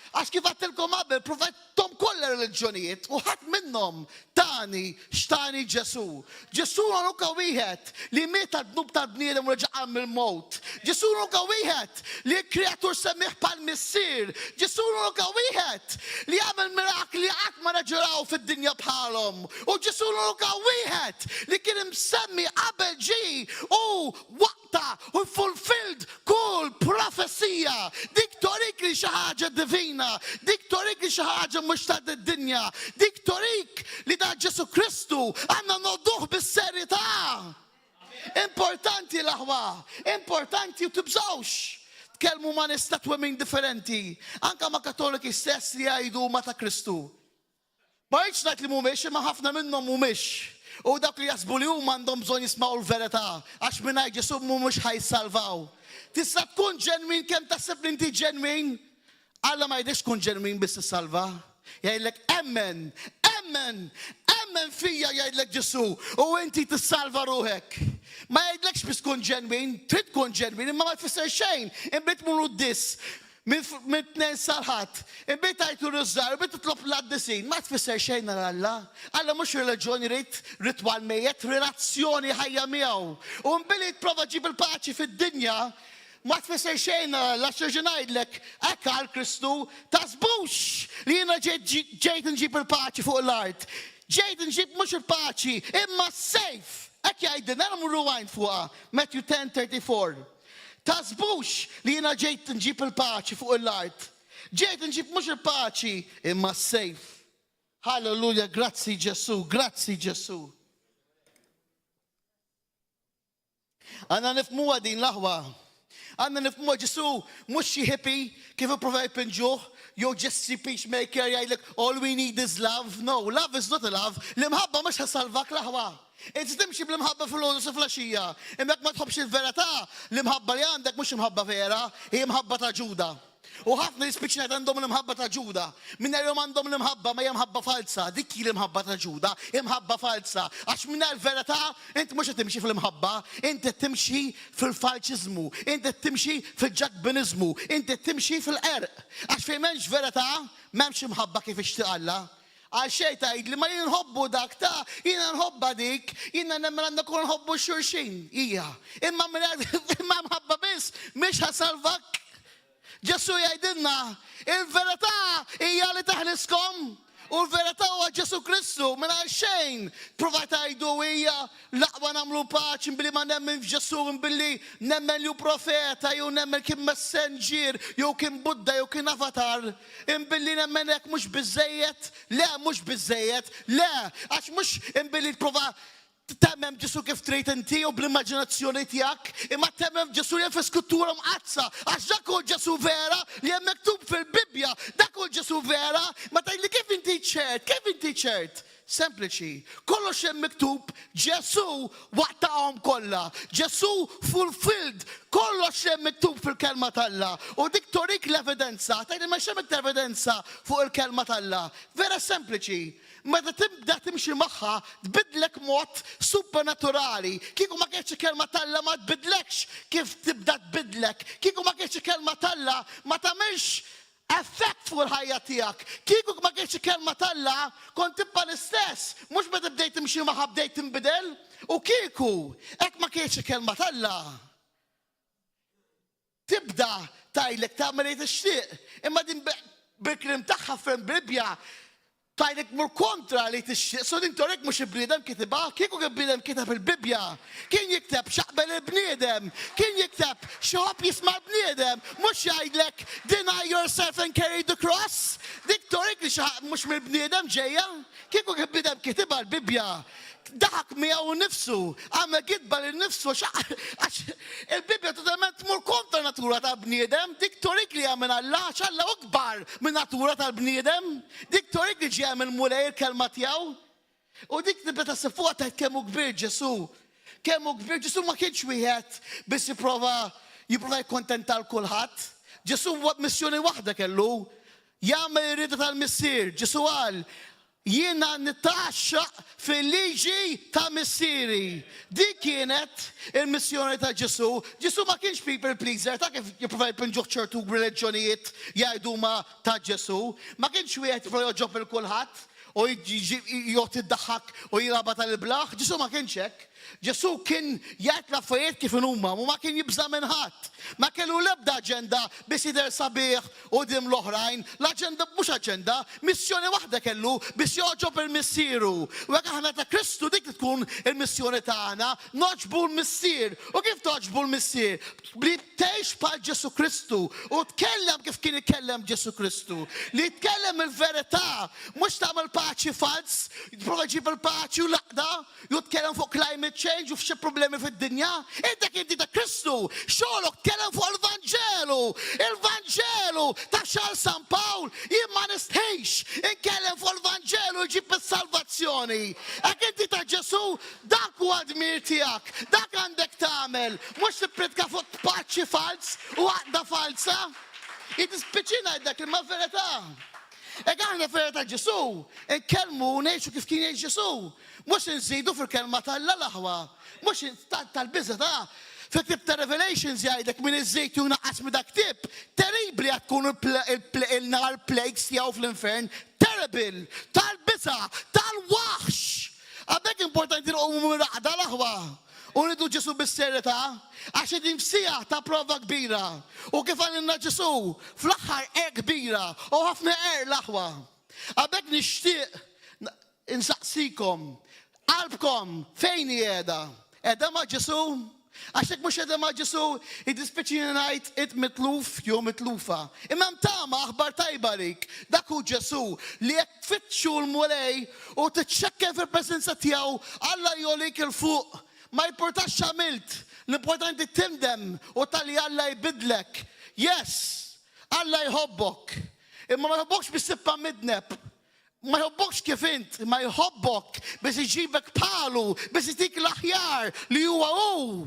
Għax kif għedtilkom qabel, provajthom kollha reliġjonijiet u ħadd minnhom tani x'tani Ġesù. Ġesù huwa l-unika wieħed li miet għad-dnub tal-bniedem u reġa' qam mill-mewt. Ġesù l-unika wieħed li l-Kreatur semmih bħal Missier. Ġesù l-unika wieħed li għamel mirakli li qatt ma reġgħu raw fid-dinja bħalhom. U Ġesù l-unika wieħed li kien imsemmi qabel ġie u waqta' u fulfilled kull profezija. Dik torik li xi ħaġa divina, dik torik li xi ħaġa mhux ta' dinja, dik torik li da Ġesù Kristu għandna noħduh bis-serjetà. Importanti l-aħwa, importanti u tibżgħux. Tkellmu ma' nies ta' twemmin differenti, anka ma' Kattoliki stess li jgħidu ma ta' Kristu. Ma rridx ngħid li mhumiex, imma ħafna minnhom mhumiex. U dawk li jaħsbu li huma għandhom bżonn jismgħu l-verità, għax mingħajr Ġesù mhumiex ħa jissalvaw. Tista' tkun ġenwin kemm taħseb li inti ġenwin, Alla ma jgħidlekx tkun ġenwin biss tissalva. Jgħidlek emmen, emmen, emmen fija jgħidlek Ġesù u inti tissalva ruħek. Ma jgħidlekx biss tkun ġenwin, trid tkun ġenwin imma ma tfisser xejn. Imbagħad tmur quddies minn Tnejn sal-Ħadd, imbagħad tgħid ir-rużarju, imbagħad titlob l-qaddisin, ma tfisser xejn għal Alla. Alla mhux reliġjon irid ritwal mejjet, relazzjoni ħajja miegħu. U mbilli tprova ġġib il-paċi fid-dinja, ma tfisser xejn għal Alla, għax nerġa' ngħidlek, hekk qal Kristu, taħsbux li jiena ġejt inġib il-paċi fuq l-art. Ġejt inġib mhux il-paċi, imma s-sejf. Hekk jgħidilna, nagħmlu rewind fuqha, Matthew 10:34. Taħsbux li jiena ġejt nġib il-paċi fuq l-art. Ġejt nġib mhux il-paċi imma s-sejf. Halleluja, grazzi Ġesù, grazzi Ġesù. Għandna nifhmuha din l-aħwa. Għandna nifhmuha Ġesù mhux xi hippie kif ipprova jpinġuh, jew just xi peacemaker jgħidlek all we need is love. No, love is not a love. L-imħabba mhux ħa ssalvak l-aħwa. Inti timxi bl-imħabba filgħodu sa filgħaxija, imma jekk ma tħobbx il-verità, l-imħabba li għandek mhux imħabba vera, hi imħabba ta' Ġuda. U ħafna jispiċċa għandhom l-imħabba ta' Ġuda. Mingħajr għandhom l-imħabba ma hija mħabba falsa. Dik hi l-imħabba ta' Ġuda, imħabba falsa. Għax mingħajr verità int mhux qed timxi fl-imħabba, int qed timxi fil-falċiżmu, int qed timxi fil-ġakbiniżmu, int qed timxi fil-qerq. Għax fejn m'hemmx verità, m'hemmx imħabba kif ixtieq Alla. Għal xejn tgħidli ma jien nħobbu dak ta' jiena nħobbha dik, jiena nemmen għandna kol nħobbu xulxin. Ija. Imma imma mħabba biss mhix ħa ssalvak. Ġesù jgħidilna, il-verità hija li teħliskom. U l-verità huwa Ġesù Kristu, mingħajr xejn prova tgħidu hija l-aqwa nagħmlu paċi billi ma nemmen f'Ġesù billi nemmen li hu profeta jew nemmen kien messenġier jew kien Buddha jew kien avatar. Imbilli nemmen hekk mhux biżejjed? Le, mhux biżejjed. Le, għax mhux imbilli tprova Temmen f'Ġesù kif trid inti u bl-immaġinazzjoni tiegħek, imma temmen f'Ġesù li hemm fl-Iskrittura Mqaddsa, għax dak hu l-Ġesù vera li hemm miktub fil-Bibbja, dak hu l-Ġesù vera. Ma tgħidli kif inti ċert, kif inti ċert? Sempliċi. Kollox hemm miktub, Ġesù wattaqhom kollha. Ġesù fulfilled kollox li hemm miktub fil-Kelma t'Alla. U dik turik l-evidenza. Tgħidli ma x'hemm iktar evidenza fuq il-Kelma t'Alla? Vera sempliċi. Meta tibda timxi magħha, tbiddlek mod supernaturali. Kieku ma kienx il-Kelma t'Alla ma tbiddlekx kif tibda tbiddlek. Kieku ma kienx il-Kelma t'Alla ma tagħmilx effett fuq il-ħajja tiegħek. Kieku ma kienx il-Kelma t'Alla kont tibqa' l-istess. Mhux meta bdejt timxi magħha bdejt tinbidel. U kieku hekk ma kienx il-Kelma t'Alla. Tibda tgħidlek tagħmel li tixtieq, imma din bil-kliem tagħha fil-Bibbja tgħidlek tmur kontra li tixtieq. So din torik mhux il-bniedem kitibha, kieku kien bniedem kiteb il-Bibbja, kien jikteb x'jaqbel il-bniedem, kien jikteb x'iħobb jisma' l-bniedem, mhux jgħidlek deny yourself and carry the cross. Dik torik li xi mhux mill-bniedem ġejja. Kieku kien bniedem kitibha l-Bibbja, Daħak miegħu nnifsu, għamel gidba lil nifsu għax il-Bibbja totalment tmur kontra natura tal-bniedem, dik turik li hija minn Alla għax Alla hu kbar min-natura tal-bniedem, dik turik li ġejja mill-Mulej il-kelma tiegħu. U dik tibda taħseb fuqha tgħid kemm hu kbir Ġesù. Kemm hu kbir Ġesù ma kienx wieħed biss jipprova jipprova jikkontenta 'l kulħadd. Ġesù missjoni waħda kellu, jagħmel ir-rieda tal-Missier. Ġesù qal, Jiena nitgħaxxaq fil-liġi ta' Missieri. Dik kienet il-missjoni ta' Ġesù. Ġesù ma kienx people pleaser, ta' kif jipprova jpinġuh ċertu reliġjonijiet jgħidu huma ta' Ġesù. Ma kienx wieħed jipprova jogħġob lil kulħadd u joqgħod jiddaħħak u jilgħabha tal-iblah. Ġesù ma kienx hekk. Ġesù kien jgħid l-affarijiet kif inhuma u ma kien jibża' minn ħadd. Ma kellu l-ebda aġenda biex jidher sabiħ quddiem l-oħrajn. L-aġenda, mhux aġenda, missjoni waħda kellu, biex jogħġob lil Missieru. U jekk aħna ta' Kristu dik li tkun il-missjoni tagħna, nogħġbu l-Missier. U kif togħġbu l-Missier? Li tgħix bħal Ġesù Kristu u tkellem kif kien ikellem Ġesù Kristu. Li tkellem il-verità, mhux tagħmel paċi falz, tipprova ġġib il-paċi u l-għaqda. Jew tkellem fuq climate change u f'xi problemi fid-dinja? Intek inti ta' Kristu, xogħlok tkellem fuq il-Vanġelu! Il-Vanġelu! Taf x'qal San Pawl? Jien ma nistħix inkellem fuq il-Vanġelu jġib is-salvazzjoni. Hekk inti ta' Ġesù, dak huwa d-dmir tiegħek, dak għandek tagħmel, mhux tippriedka fuq paċi falz u għaqda falza. Jiddispjaċini ngħidlek imma verità. Hekk aħna fergħa ta' Ġesù, inkellmu u ngħixu kif kien jgħix Ġesù. Mhux inżidu fil-kelma t'Alla l-aħwa. Mhux tal-biża' ta' Fil-ktieb ta' Revelations jgħidlek min iżid jew jnaqqas minn dak ktieb, terribbli għad tkun il-nar plagues tiegħu fl-infern. Terrible! Tal-biża'! Tal-waħx! Għalhekk importanti nqumu mir-raqda l-aħwa. U rridu Ġesù bis-serjetà, għax qegħdin f'siegħa ta' prova kbira. U kif qalilna Ġesù, fl-aħħar qerq kbira, u ħafna qerq l-aħwa. Għalhekk nixtieq insaqsikom, qalbkom fejn hi qiegħda? Qiegħda ma' Ġesù? Għax jekk mhux qiegħda ma' Ġesù, jiddispjaċini ngħid int mitluf jew mitlufa. Imma hemm tama, aħbar tajba għalik. Dak hu Ġesù li jekk tfittxu l-Mulej u tiċċekken fil-preżenza tiegħu, Alla jgħolik 'il fuq. Ma jimpurtax x'għamilt, l-importanti tindem u tħalli Alla jbiddlek. Yes, Alla jħobbok. Imma ma jħobbokx biex tibqa' midneb. Ma jħobbokx kif int, imma jħobbok biex iġibek bħalu, biex itik l-aħjar li huwa hu.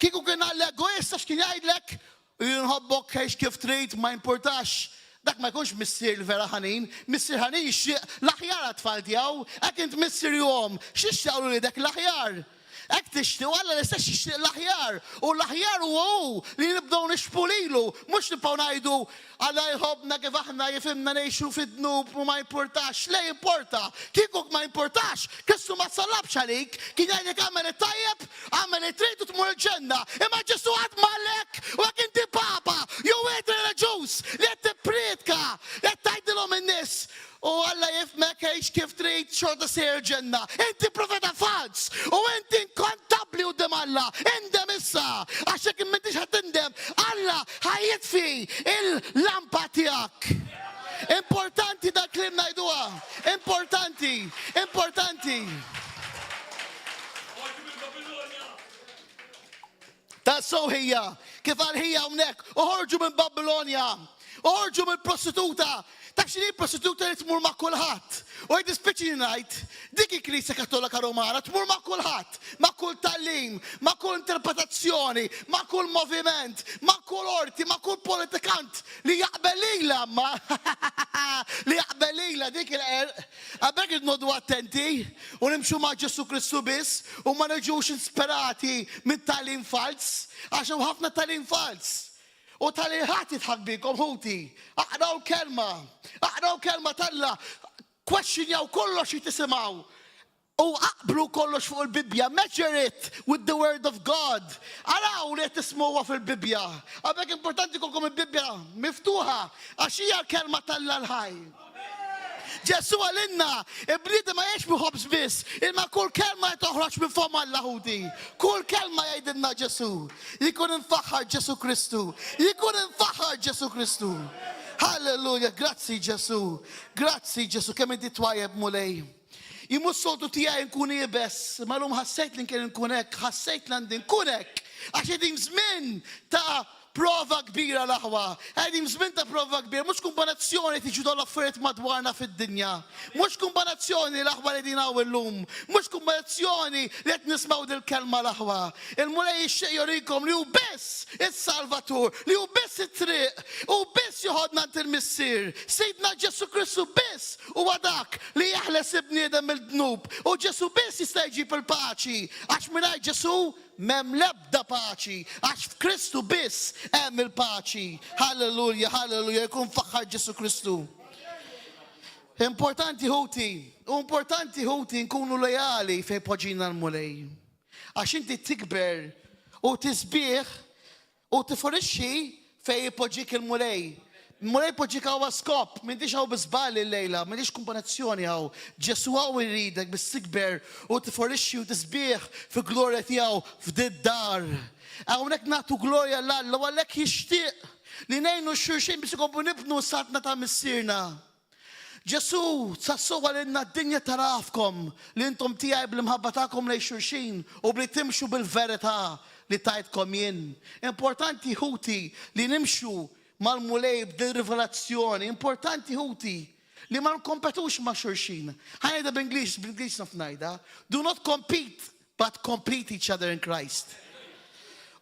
Kieku kien Alla egoist għax kien jgħidlek, Jien nħobbok għix kif trid, ma jimpurtax. Dak ma jkunx missier li vera ħanin. Missier ħanin jixtieq l-aħjar għat-tfal tiegħu. Hekk int missier jew omm, x'tixtieq għal uliedek? L-aħjar. Hekk tixtieq u Alla l-istess jixtieq l-aħjar. U l-aħjar huwa hu li nibdew nixbhu lilu, mhux nibqgħu ngħidu Alla jħobbna kif aħna jifhimna ngħixu fid-dnub u ma jimpurtax. Le jimporta. Kieku ma jimpurtax, Kristu ma ssallabx għalik. Kien jgħidlek agħmel it-tajjeb, agħmel li trid u tmur il-ġenna. Imma Ġesù qatt ma qalek u jekk inti papa jew wieħed reliġjuż li qed tipprietka, qed tgħidilhom in-nies U Alla jifhmek għix kif trid xorta sejjer il-ġenna. Inti profeta falz u inti inkontabbli quddiem Alla. Indem issa għax jekk m'intix ħa tindem Alla ħa jitfi il-lampa tiegħek. Importanti dal-kliem ngħiduha. Importanti, importanti. Tassew ħija, kif qal ħija hawnhekk, oħorġu minn Babilonja, oħorġu mill-prostituta. Taf x'inhi prostituta li tmur ma' kulħadd. U jdispiċini ngħid, dik il-Knisja Kattolika Romana tmur ma' kulħadd, ma' kull tagħlim, ma' kull interpretazzjoni, ma' kull moviment, ma' kull orti, ma' kull politikant li jaqbel lilha ma li jaqbel lilha dik il-qerq. Għalhekk irridu noqogħdu attenti u nimxu ma' Ġesù Kristu biss u ma niġux insperati minn tagħlim falz, għax hawn ħafna tagħlim falz. U tagħlim ħadd jidħak bikom ħuti. Aqraw l-kelma, aqraw kelma t'Alla, kwestjonjaw kollox li tisimgħu. U aqblu kollox fuq il-Bibbja, measure it with the word of God. Araw li qed tismgħuha fil-Bibbja. Għalhekk importanti jkollkom il-Bibbja miftuħa għax hija l-kelma t'Alla l-ħaj. Ġesù qalilna, il-bniedem ma jgħix bil-ħobż biss, imma kull kelma li toħroġ minn fomm Alla ħuti. Kull kelma jgħidilna Ġesù. Jkun imfaħħar Ġesù Kristu. Jkun imfaħħar Ġesù Kristu. Halleluja, grazzi Ġesù. Grazzi Ġesù, kemm inti twajjeb Mulej. Jien mhux soltu tiegħi nkun iebes, imma llum ħassejt li nkien nkun hekk, ħassejt li għandi nkun hekk, għax qegħdin f'żmien ta' prova kbira l-aħwa. Qegħdin f'żmien ta' prova kbira, mhux kumbinazzjoni qed jiġu dawn l-affarijiet madwarna fid-dinja. Mhux kumbinazzjoni l-aħwa li qegħdin hawn illum. Mhux kumbinazzjoni li qed nismgħu dil-kelma l-aħwa. Il-Mulej jixtieq jurikom li hu biss is-Salvatur, li hu biss it-triq, hu biss joħodna għand il-Missier. Sidna Ġesù Kristu biss huwa dak li jeħles il-bniedem mill-dnub. U Ġesù biss jista' jġib il-paċi, għax mingħajr Ġesù m'hemm l-ebda paċi, għax f'Kristu biss hemm il-paċi. Halleluja, halleluja, jkun mfaħħar Ġesù Kristu. Importanti ħuti, u importanti ħuti nkunu lejali fejn poġġina l-Mulej. Għax inti tikber u tisbieħ u tifforixxi fejn ipoġġik il-Mulej. Il-Mulej poġġik hawn għal skop, m'intix hawn bi żball illejla, m'intix kumbinazzjoni hawn. Ġesù hawn iridek biex tikber u tifforixxi u tisbieħ fil-glorja tiegħu f'did-dar. Hawnhekk nagħtu glorja 'l Alla u għalhekk jixtieq li ngħinu xulxin biex ikomplu nibnu s-saltna ta' Missierna. Ġesù, tassew qalilna d-dinja tagħrafkom li intom tiegħi bl-imħabba tagħkom lejn xulxin u bli timxu bil-verità li tajtkom jien. Importanti, ħuti, li nimxu mal-Mulej b'din rivelazzjoni. Importanti, ħuti, li ma nkompetux ma' xulxin. Ħa ngħidha bl-Ingliż, bl-Ingliż naf ngħidha. Do not compete, but complete each other in Christ.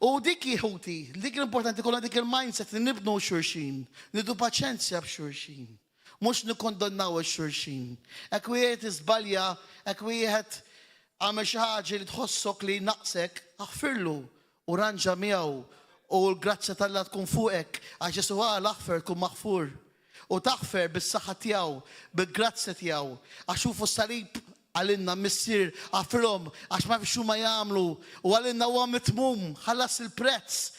U dik hi ħuti, dik l-importanti kollha dik il-mindset li nibnu xulxin, nidu paċenzja b'xulxin. Mhux nikkondonnaw il-xulxin. Hekk wieħed iżbalja, hekk wieħed għamel xi ħaġa li tħossok li naqsek, aħfirlu u ranġa miegħu u l-grazzja t'Alla tkun fuqek għax Ġesù qal aħfer tkun maħfur. U taħfer bis-saħħa tiegħu, bil-grazzja tiegħu, għax hu fuq salib qalilna, Missier, aħfirhom għax ma jafux x'huma jagħmlu, u qalilna huwa mitmum, ħallas il-prezz.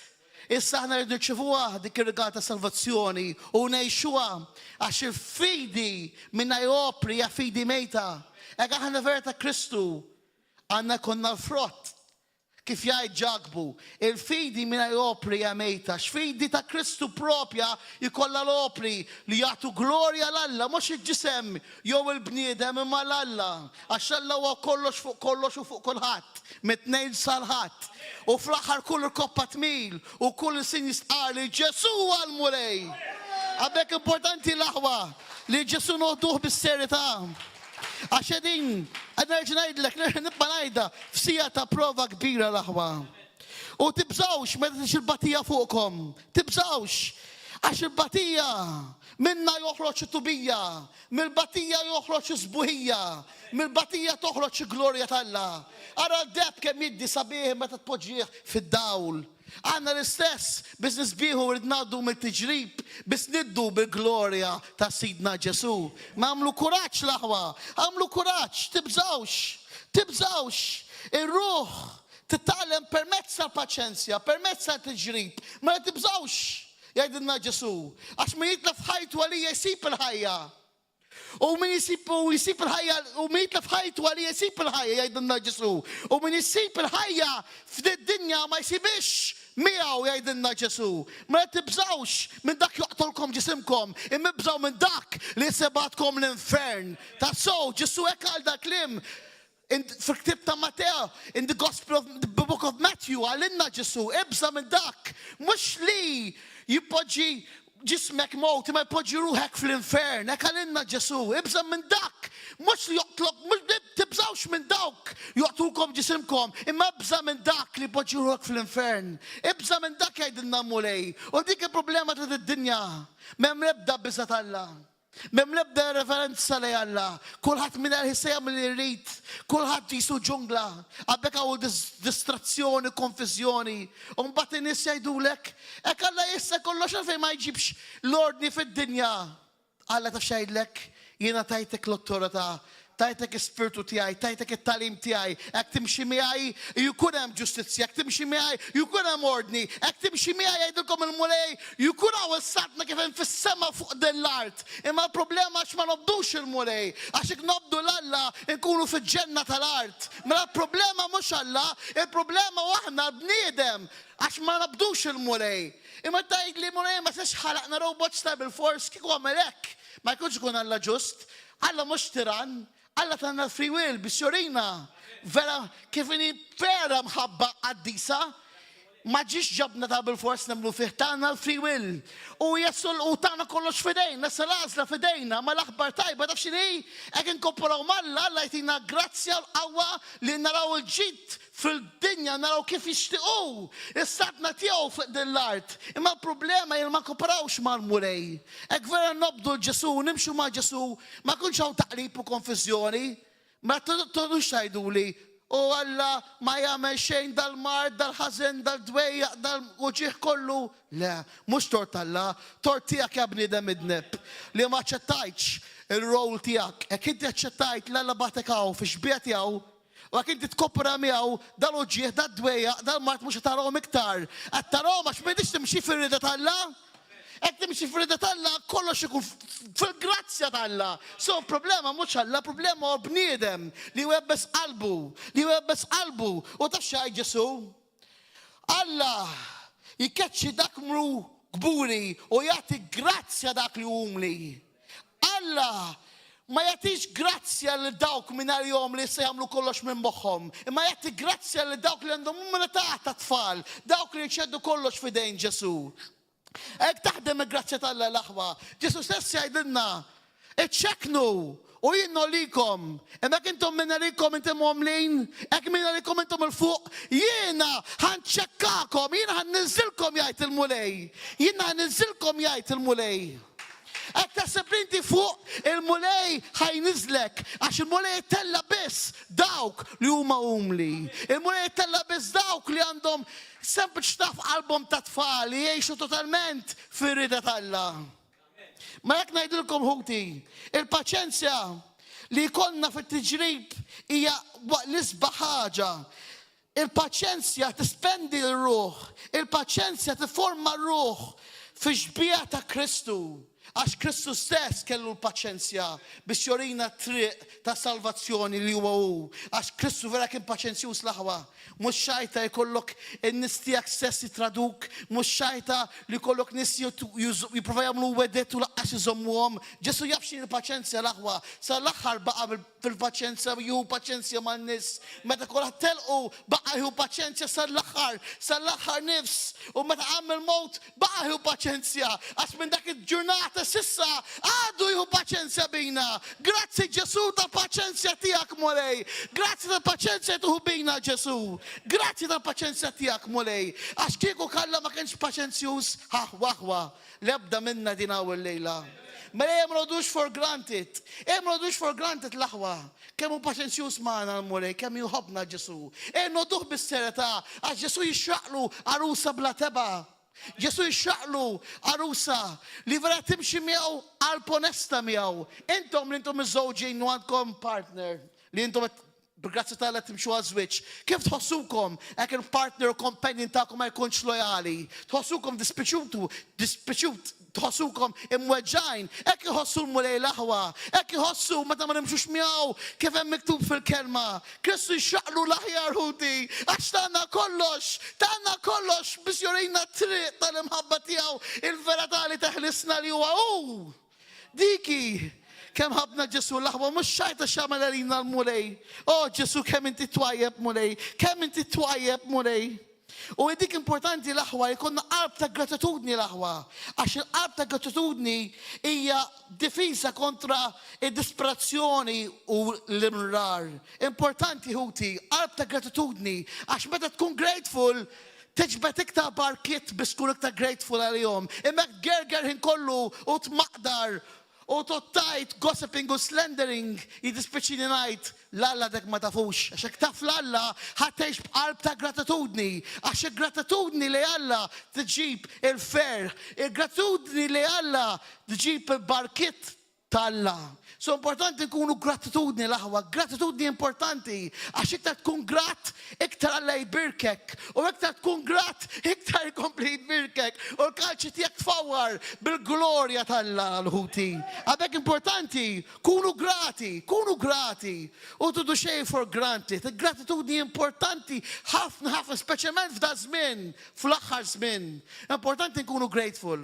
Issa aħna rridu nirċevuha dik ir-rigal ta' salvazzjoni u ngħixuha għax il-fidi mingħajr opri hija fidi mejta. Hekk aħna vera ta' Kristu għandna jkollna l-frott. Kif jgħid Ġakbu, il-fidi mingħajr opri hija mejta. X'fidi ta' Kristu propja jkollha l-opri li jagħtu glorja 'l Alla, mhux il-ġisem jew il-bniedem imma 'l Alla. Għax Alla huwa kollox fuq kollox u fuq kulħadd, mit-Tnejn sal-Ħadd. U fl-aħħar kull irkoppa tmil u kull ilsien jistqarr li Ġesù huwa l-Mulej. Għalhekk importanti l-aħwa li Ġesù noħduh bis-serjetà. Għax qegħdin, qed nerġa' ngħidlek, nerġa' nibqa' ngħidha, f'siegħa ta' prova kbira l-aħwa. U tibżgħux meta tiġi l-batija fuqkom, tibżgħux, għax il-batija Minnha joħroġ it-tubija, mill-batija joħroġ is-sbuħija, mill-batija toħroġ il-glorja t'Alla. Ara d-deheb kemm jiddi sabiħ meta tpoġġih fid-dawl. Aħna l-istess, biss nisbieħu rrid ngħaddu mit-tiġrib biss niddu bil-glorja ta' Sidna Ġesù. Ma agħmlu kuraġġ l-aħwa, agħmlu kuraġġ, tibżgħux, tibżgħux. Ir-ruħ titgħallem permezz tal-paċenzja, permezz tal-tiġrib. Mela tibżgħux. Jgħidilna Ġesù, għax min jitlef ħajtu għalija jsib il-ħajja. U min jisib u jsib il-ħajja u min jitlef ħajtu għalija jsib il-ħajja, jgħidilna Ġesù. U min isib il-ħajja f'din dinja ma jsibix miegħu, jgħidilna Ġesù. Mela tibżgħux minn dak joqtolkom ġisimkom, imma ibżgħu minn dak li jsebatkom l-infern. Tassew, Ġesù hekk qal dal-kliem Fil-ktieb ta' Matteo, in the Gospel of the Book of Matthew, għalinna Ġesù, ibża' minn dak, mhux li jpoġġi ġismek mewt, imma jpoġġi ruħek fl-infern. Hekk għalinna Ġesù, ibża' minn dak, mhux li joqtlok, mhux tibżgħux minn dawk joqtlukom ġisimkom, imma ibża' minn dak li jpoġġi ruħek fl-infern. Ibża' minn dak jgħidilna l-Mulej. U dik il-problema ta' did-dinja. M'hemm l-ebda biża' t'Alla. M'hemm l-ebda reverenza lejn Alla. Kulħadd mingħajr ħissa jagħmel li jrid. Kulħadd qisu ġungla. Għabek hawn distrazzjoni, konfiżjoni. U mbagħad in-nies jgħidulek, hekk Alla jista' kollox għalfejn ma jġibx l-ordni fid-dinja. Alla taf x'jgħidlek? Jiena tajtek l-awtorità Tajtek is-Spirtu tiegħi, tajtek it-tagħlim tiegħi, hekk timxi miegħi, jkun hemm ġustizzja, hekk timxi miegħi, jkun hemm ordni, hekk timxi miegħi jgħidilkom il-Mulej, jkun hawn is-saltna kif hemm fis-sema fuq din l-art. Imma l-problema għax ma nobdux il-Mulej, għax jekk nobdu 'l Alla nkunu fil-ġenna tal-art. Mela l-problema mhux Alla, il-problema hu aħna l-bniedem għax ma nobdux il-Mulej. Imma tgħidli Mulej ma tistax ħalaqna robots ta' bilfors kieku għamel hekk ma jkunx ikun Alla ġust. Alla mhux tirann, Alla tana l-free will biex jurina vera kif inhi vera mħabba qaddisa. Ma ġiex ġabna ta' bilfors nemmnu fih, tana l-free will. U jessu u tana kollox f'idejna, issa l-għażla f'idejna, ma l-aħbar tajba taf x'inhi? Hekk inkooperaw m'Alla, Alla jtina grazzja u l-qawwa li naraw il-ġid Fil-dinja naraw kif jixtieq hu, is-saltna tiegħu fuq din l-art. Imma l-problema hi li ma nkooperawx mal-Mulej. Hekk vera nobdu 'l Ġesù u nimxu ma' Ġesù, ma jkunx hawn taqlib u konfiżjoni. Mela toqgħodux tgħiduli, O Alla ma jagħmel xejn dal-mard, dal-ħażen, dal-dwejjaq, dal-uġigħ kollu. Le, mhux tort Alla, tort tiegħek ja bniedem midneb, li ma aċċettajtx ir-role tiegħek. Hekk inti aċċettajt li Alla bagħtek hawn fix-xbieha tiegħu, U jekk inti tkopra miegħu, dal-uġigħ, dad-dwejjaq, dal-mard mhux se tarahom iktar. Qed tarahom għax m'intix timxi fir-rieda t'Alla. Qed timxi fir-rieda t'Alla, kollox ikun fil-grazzja t'Alla. So problema mhux Alla, problema huwa bniedem li jwebbes qalbu, li jwebbes qalbu. U taf x'għid Ġesù? Alla jkeċċi dak mru kburi u jagħti grazzja dak li hu umli. Alla ma jagħtix grazzja lil dawk mingħajr jom li se jagħmlu kollox minn moħħhom, imma jagħti grazzja lil dawk li għandhom umiltà ta' tfal, dawk li jċeddu kollox f'idejn Ġesù. Hekk taħdem il-grazzja t'Alla l-aħwa. Ġesù stess jgħidilna, iċċekknu u jien nolikom. Imma jekk intom minn għalikom intom għomlin, hekk minn għalikom intom 'il fuq, jiena ħa nċekkakom, jiena ħa nniżżilkom jgħid il-Mulej. Jiena ħa nniżżilkom jgħid il-Mulej. Qed taħseb li inti fuq il-Mulej ħa jniżżlek, għax il-Mulej itella' biss dawk li huma umli. Il-Mulej itella' biss dawk li għandhom sempliċità f'qalbhom ta' tfal li jgħixu totalment fir-rieda t'Alla. Ma jekk ngħidilkom ħuti, il-paċenzja li jkollna fit-tiġrib hija l-isbaħ ħaġa. Il-paċenzja tispendi l-ruħ, il-paċenzja tifforma r-ruħ fix-xbieha ta' Kristu, għax Kristu stess kellu l-paċenzja biex jurina t-triq ta' salvazzjoni li huwa hu, għax Kristu vera kien paċenzjuż l-aħwa. Mhux xajta jkollok in-nies tiegħek stess jitraduk, mhux xajta li jkollok nies jipprova jagħmlu wegħdiet u lanqas iżommuhom. Ġesù jaf x'inhi l-paċenzja l-aħwa, sal-aħħar baqa' fil-paċenzja jieħu paċenzja man-nies. Meta kulħadd telqu, baqa' jieħu paċenzja sal-aħħar, sal-aħħar nifs. U meta qam mill-mewt, baqa' jieħu paċenzja. Għax minn dak il-ġurnata paċenzja s'issa, għadu jieħu paċenzja bina. Grazzi Ġesù tal-paċenzja tiegħek Mulej. Grazzi tal-paċenzja li tieħu bina Ġesù. Grazzi tal-paċenzja tiegħek Mulej. Għax kieku k'Alla ma kienx paċenzjuż, aħwa aħwa, l-ebda minna din hawn illejla. Mela ejja ma noħdux for granted. Ejja ma noħdux for granted l-aħwa. Kemm hu paċenzjuż magħna l-Mulej, kemm jħobbna Ġesù. Ejja noħduh bis-serjetà għax Ġesù jixraqlu għarusa bla tebgħa. Ġesù jixraqlu għarusa li vera timxi miegħu qalb onesta miegħu. Intom li intom miżżewġin u għandkom partner li intom qed bil-grazzja ta' Alla timxu għaż-żwieġ, kif tħossukom hekk il-partner u companion tagħkom ma jkunx lojali? Tħossukom dispiċutu, dispiċut, tħossukom imweġġgħin? Hekk iħossu l-Mulej l-aħwa, hekk iħossu meta ma nimxux miegħu kif hemm miktub fil-kelma. Kristu jxraqlu l-aħjar ħuti, għax tana kollox, tana kollox biex jurina t-triq tal-imħabba tiegħu, il-verità li teħlisna li huwa hu. Dik hi kemm ħabbna Ġesù l-aħwa mhux xajta x'għamel għalina l-Mulej. O Ġesù kemm inti twajjeb Mulej, kemm inti twajjeb Mulej. U dik importanti l-aħwa jkollna qalb ta' gratitudni l-aħwa, għax il-qalb ta' gratitudni hija difiża kontra id-disperazzjoni u l-imrar. Importanti ħuti, qalb ta' gratitudni, għax meta tkun grateful tiġbed iktar barkiet biex tkun iktar grateful għalihom. Imma jekk tgerger ħin kollu u tmaqdar u tgħid gossiping u slandering, jiddispjaċini ngħid, 'l Alla dak ma tafux. Għax jekk taf 'l Alla, ħa tgħix b'qalb ta' gratitudni. Għax il-gratitudni lejn Alla tġib il-ferħ, il-gratitudni lejn Alla tġib il-barkiet t'Alla. So importanti nkunu gratitudni l-aħwa, gratitudni importanti, għax iktar tkun grat, iktar Alla jbirkek, u iktar tkun grat, iktar jkompli jbirkek, u l-kalċi tiegħek tfawwar bil-glorja t'Alla l-ħuti. Għabek importanti, kunu grati, kunu grati, u tudu xejn for granted. Il-gratitudni importanti ħafna ħafna, speċjalment f'da żmien, fl-aħħar żmien. Importanti nkunu grateful.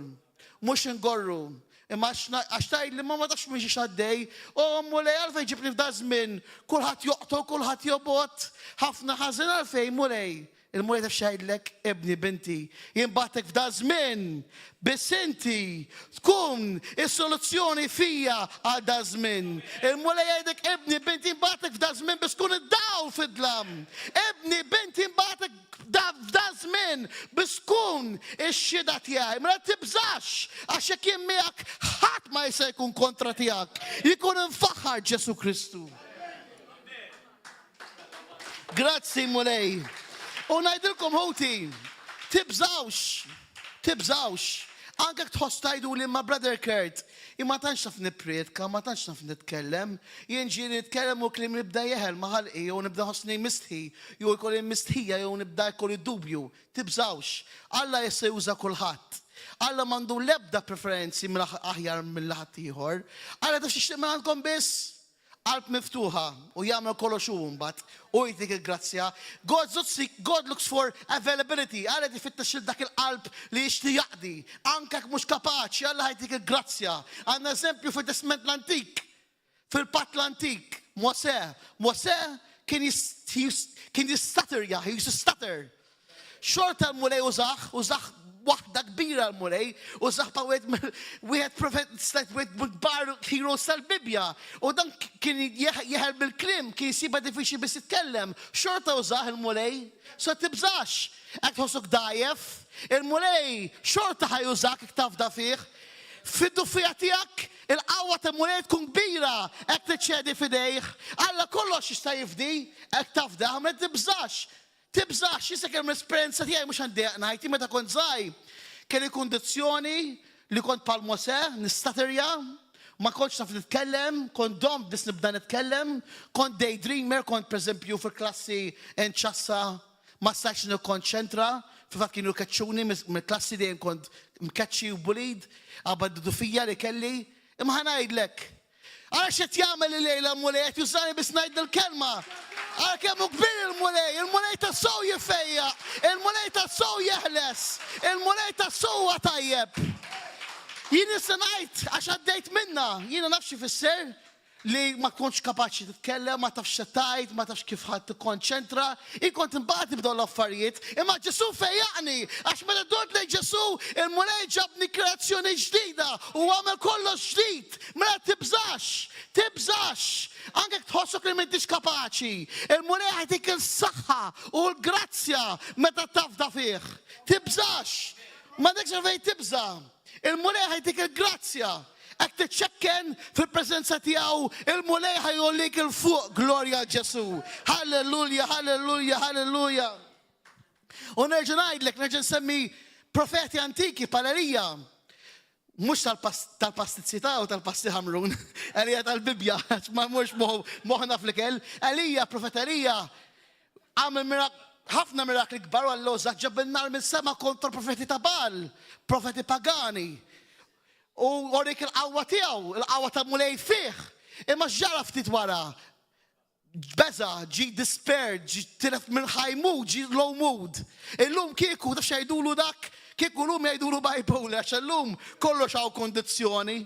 Mhux ingorru. Imma għax tgħidli ma ma tafx minn xiex għaddej. O Mulej għalfejn ġibni f'da żmien? Kulħadd joqtol, kulħadd jobgħod. Ħafna ħażin għalfejn Mulej? Il-Mulej taf x'jgħidlek, ibni, binti, jien bgħattek f'da żmien biss inti tkun is-soluzzjoni fija għal da żmien. Il-Mulej jgħidlek, ibni, binti, jien bgħattek f'da żmien biex tkun id-dawl fid-dlam. Ibni, binti, jien bgħattek F'da żmien biex tkun ix-xhieda tiegħi. Mela tibżax, għax jekk jien miegħek ħadd ma jista' jkun kontra tiegħek. Jkun imfaħħar Ġesù Kristu. Grazzi Mulej. U ngħidilkom ħuti, tibżawx, tibżawx. Anke tħoss tgħidu li ma Brother Kurt, jien ma tantx naf nippriedka, ma tantx naf nitkellem. Jien ġieli nitkellem u kliem nibda jeħel ma' ħalqi jew nibda nħossni mistħi jew ikolli mistħija jew nibda jkolli dubju. Tibżgħux. Alla jista' juża kulħadd. Alla m'għandu l-ebda preferenzi minn aħjar minn ħaddieħor. Alla taf x'jixtieq minn għandkom biss? Qalb miftuħa u jagħmel kollox hu mbagħad u jtik il-grazzja. God not seek, God looks for availability. Alla qed ifittex lil dak il-qalb li jixtieq jaqdi. Anke jekk mhux kapaċi, Alla ħa jtik il-grazzja. Għandna eżempju fit-Testment l-Antik. Fil-Patt l-Antik, Mosè. Mosè kien kien jistutterja, he used to stutter. Xorta l-Mulej użah, użah waħda kbira l-Mulej, użah pa wieħed wieħed profet wieħed mill-kbar heroes tal-Bibbja. U dan kien jeħel bil-kliem, kien jsibha diffiċli biex jitkellem. Xorta użah il-Mulej. So tibżax, hekk tħossok dgħajjef, il-Mulej xorta ħa jużak jekk tafda fih. Fid-dufija tiegħek, il-qawwa tal-Mulej tkun kbira hekk tiċċedi f'idejh. Alla kollox jista' jifdi, hekk tafdah, ma tibżax. Tibżax, jien sakemm l-esperjenza tiegħi mhux għandi ngħid, jien meta kont żgħir kelli kundizzjoni li kont bħal Mosè, nistaterja, ma kontx naf nitkellem, kont domt biss nibda nitkellem, kont daydreamer, kont pereżempju fil-klassi nċassa ma stajtx nikkonċentra, fil-fatt kienu jkeċċuni mill-klassi dejjem kont mkeċċi u bullied, qabad dufija li kelli. Imma ħa ngħidlek, ara x'qed jagħmel illejla l-Mulej, qed jużani biex ngħid dil-kelma. Ara kemm hu kbir il-Mulej, il-Mulej tassew jifejjaq, il-Mulej tassew jeħles, il-Mulej tassew huwa tajjeb. Jien nista' ngħid għax għaddejt minnha, jiena naf x'ifisser. Li ma kontx kapaċi titkellem, ma tafx se tgħid, ma tafx kif ħa tikkonċentra. Jien kont inbati b'dawn l-affarijiet, imma Ġesù fejjaqni, għax meta dort lejn Ġesù, il-Mulej ġabni kreazzjoni ġdida u għamel kollox ġdid. Mela tibżax, tibżax, anke jekk tħossok li m'intix kapaċi. Il-Mulej ħa jtik is-saħħa u l-grazzja meta tafda fih. Tibżax, m'għandekx għalfejn tibża'. Il-Mulej ħa jtik il-grazzja. Hekk tiċċekken fil-preżenza tiegħu, il-Mulej ħa jgħollik 'il fuq, glorja għal Ġesù. Hallelujah, hallelujah, hallelujah. U nerġa' ngħidlek, nerġa' nsemmi profeti antiki bħal Elija. Mhux tal-pastizzità u tal-pasti ħamrun, Elija tal-Bibbja, ma mhux moħħna fl-ikel. Elija, profeta Elija, Għamel ħafna mirakli kbar u Alla użah ġab in-nar mis-sema kontra l-profeti ta' Baal, profeti pagani. U urik il-qawwa tiegħu, il-qawwa tal-Mulej fih. Imma x'ġara ftit wara? Beża', ġie despaired, ġie tilef minn high mood, ġie low mood. Illum kieku, taf x'jgħidulu dak? Kieku llum jgħidulu bipolar, għax illum kollox hawn kundizzjoni.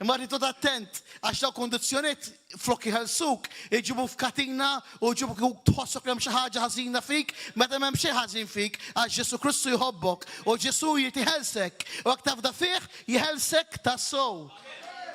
Imma trid toqgħod attent għax dawn kundizzjonijiet flok iħellsuk, iġibu f'katina u jġibuk tħossok li hemm xi ħaġa ħażina fik meta m'hemm xejn ħażin fik għax Ġesù Kristu jħobbok u Ġesù jrid iħellsek u jekk tafda fih jħellsek tassew.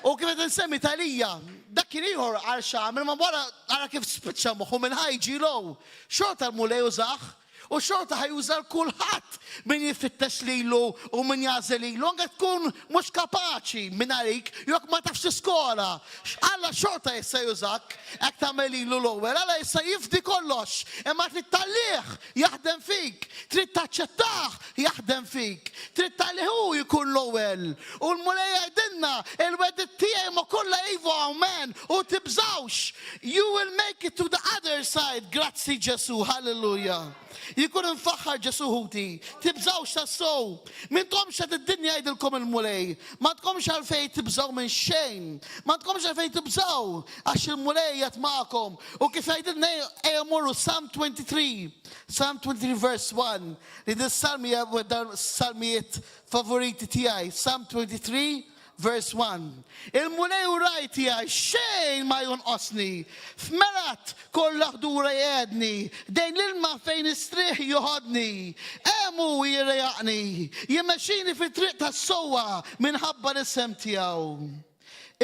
U kif qed insemmi ta' Elija, dak kien ieħor għal x'għamel ma wara ara kif spiċċa moħħu minn high ġie low. Xorta l-Mulej użah. U xorta ħa juża 'l kulħadd min jfittex lilu u min jagħżel lilu, anke tkun mhux kapaċi minn għalik jew jekk ma tafx tiskola. Alla xorta jista' jużak hekk tagħmel lilu l-ewwel. Alla jista' jifdi kollox, imma trid tgħallih jaħdem fik, trid taċċettah jaħdem fik, trid tgħallih hu jkun l-ewwel. U l-Mulej jgħidilna, il-wegħdiet tiegħi huma kollha iva u amen, u tibżgħux. You will make it to the other side. Grazzi Ġesù, hallelujah. Jkun imfaħħar Ġesù ħuti. Tibżgħux tassew. M'intomx ta' id-dinja jgħidilkom il-Mulej. M'għandkomx għalfejn tibżgħu minn xejn. M'għandkomx għalfejn tibżgħu għax il-Mulej qiegħed magħkom. U kif jgħidilna ejja mmorru Psalm 23. Psalm 23 verse 1. Li dis-salm hija waħda salmijiet favoriti tiegħi, Psalm 23 verse 1. Il-Mulej hu ragħaj tiegħi, xejn ma jonqosni. F'mergħat kollha ħdura jqegħedni, ħdejn l-ilma fejn nistrieħ joħodni. Hemm hu jrejaqni, jmexxini fit-triq tas-sewwa minħabba l-isem tiegħu.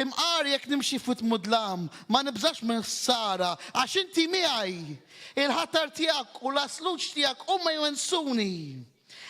Imqar jekk nimxi f'wied mudlam, ma nibżax minn ħsara, għax inti miegħi. Il-ħatar tiegħek u l-għasluġ tiegħek huma jwensuni.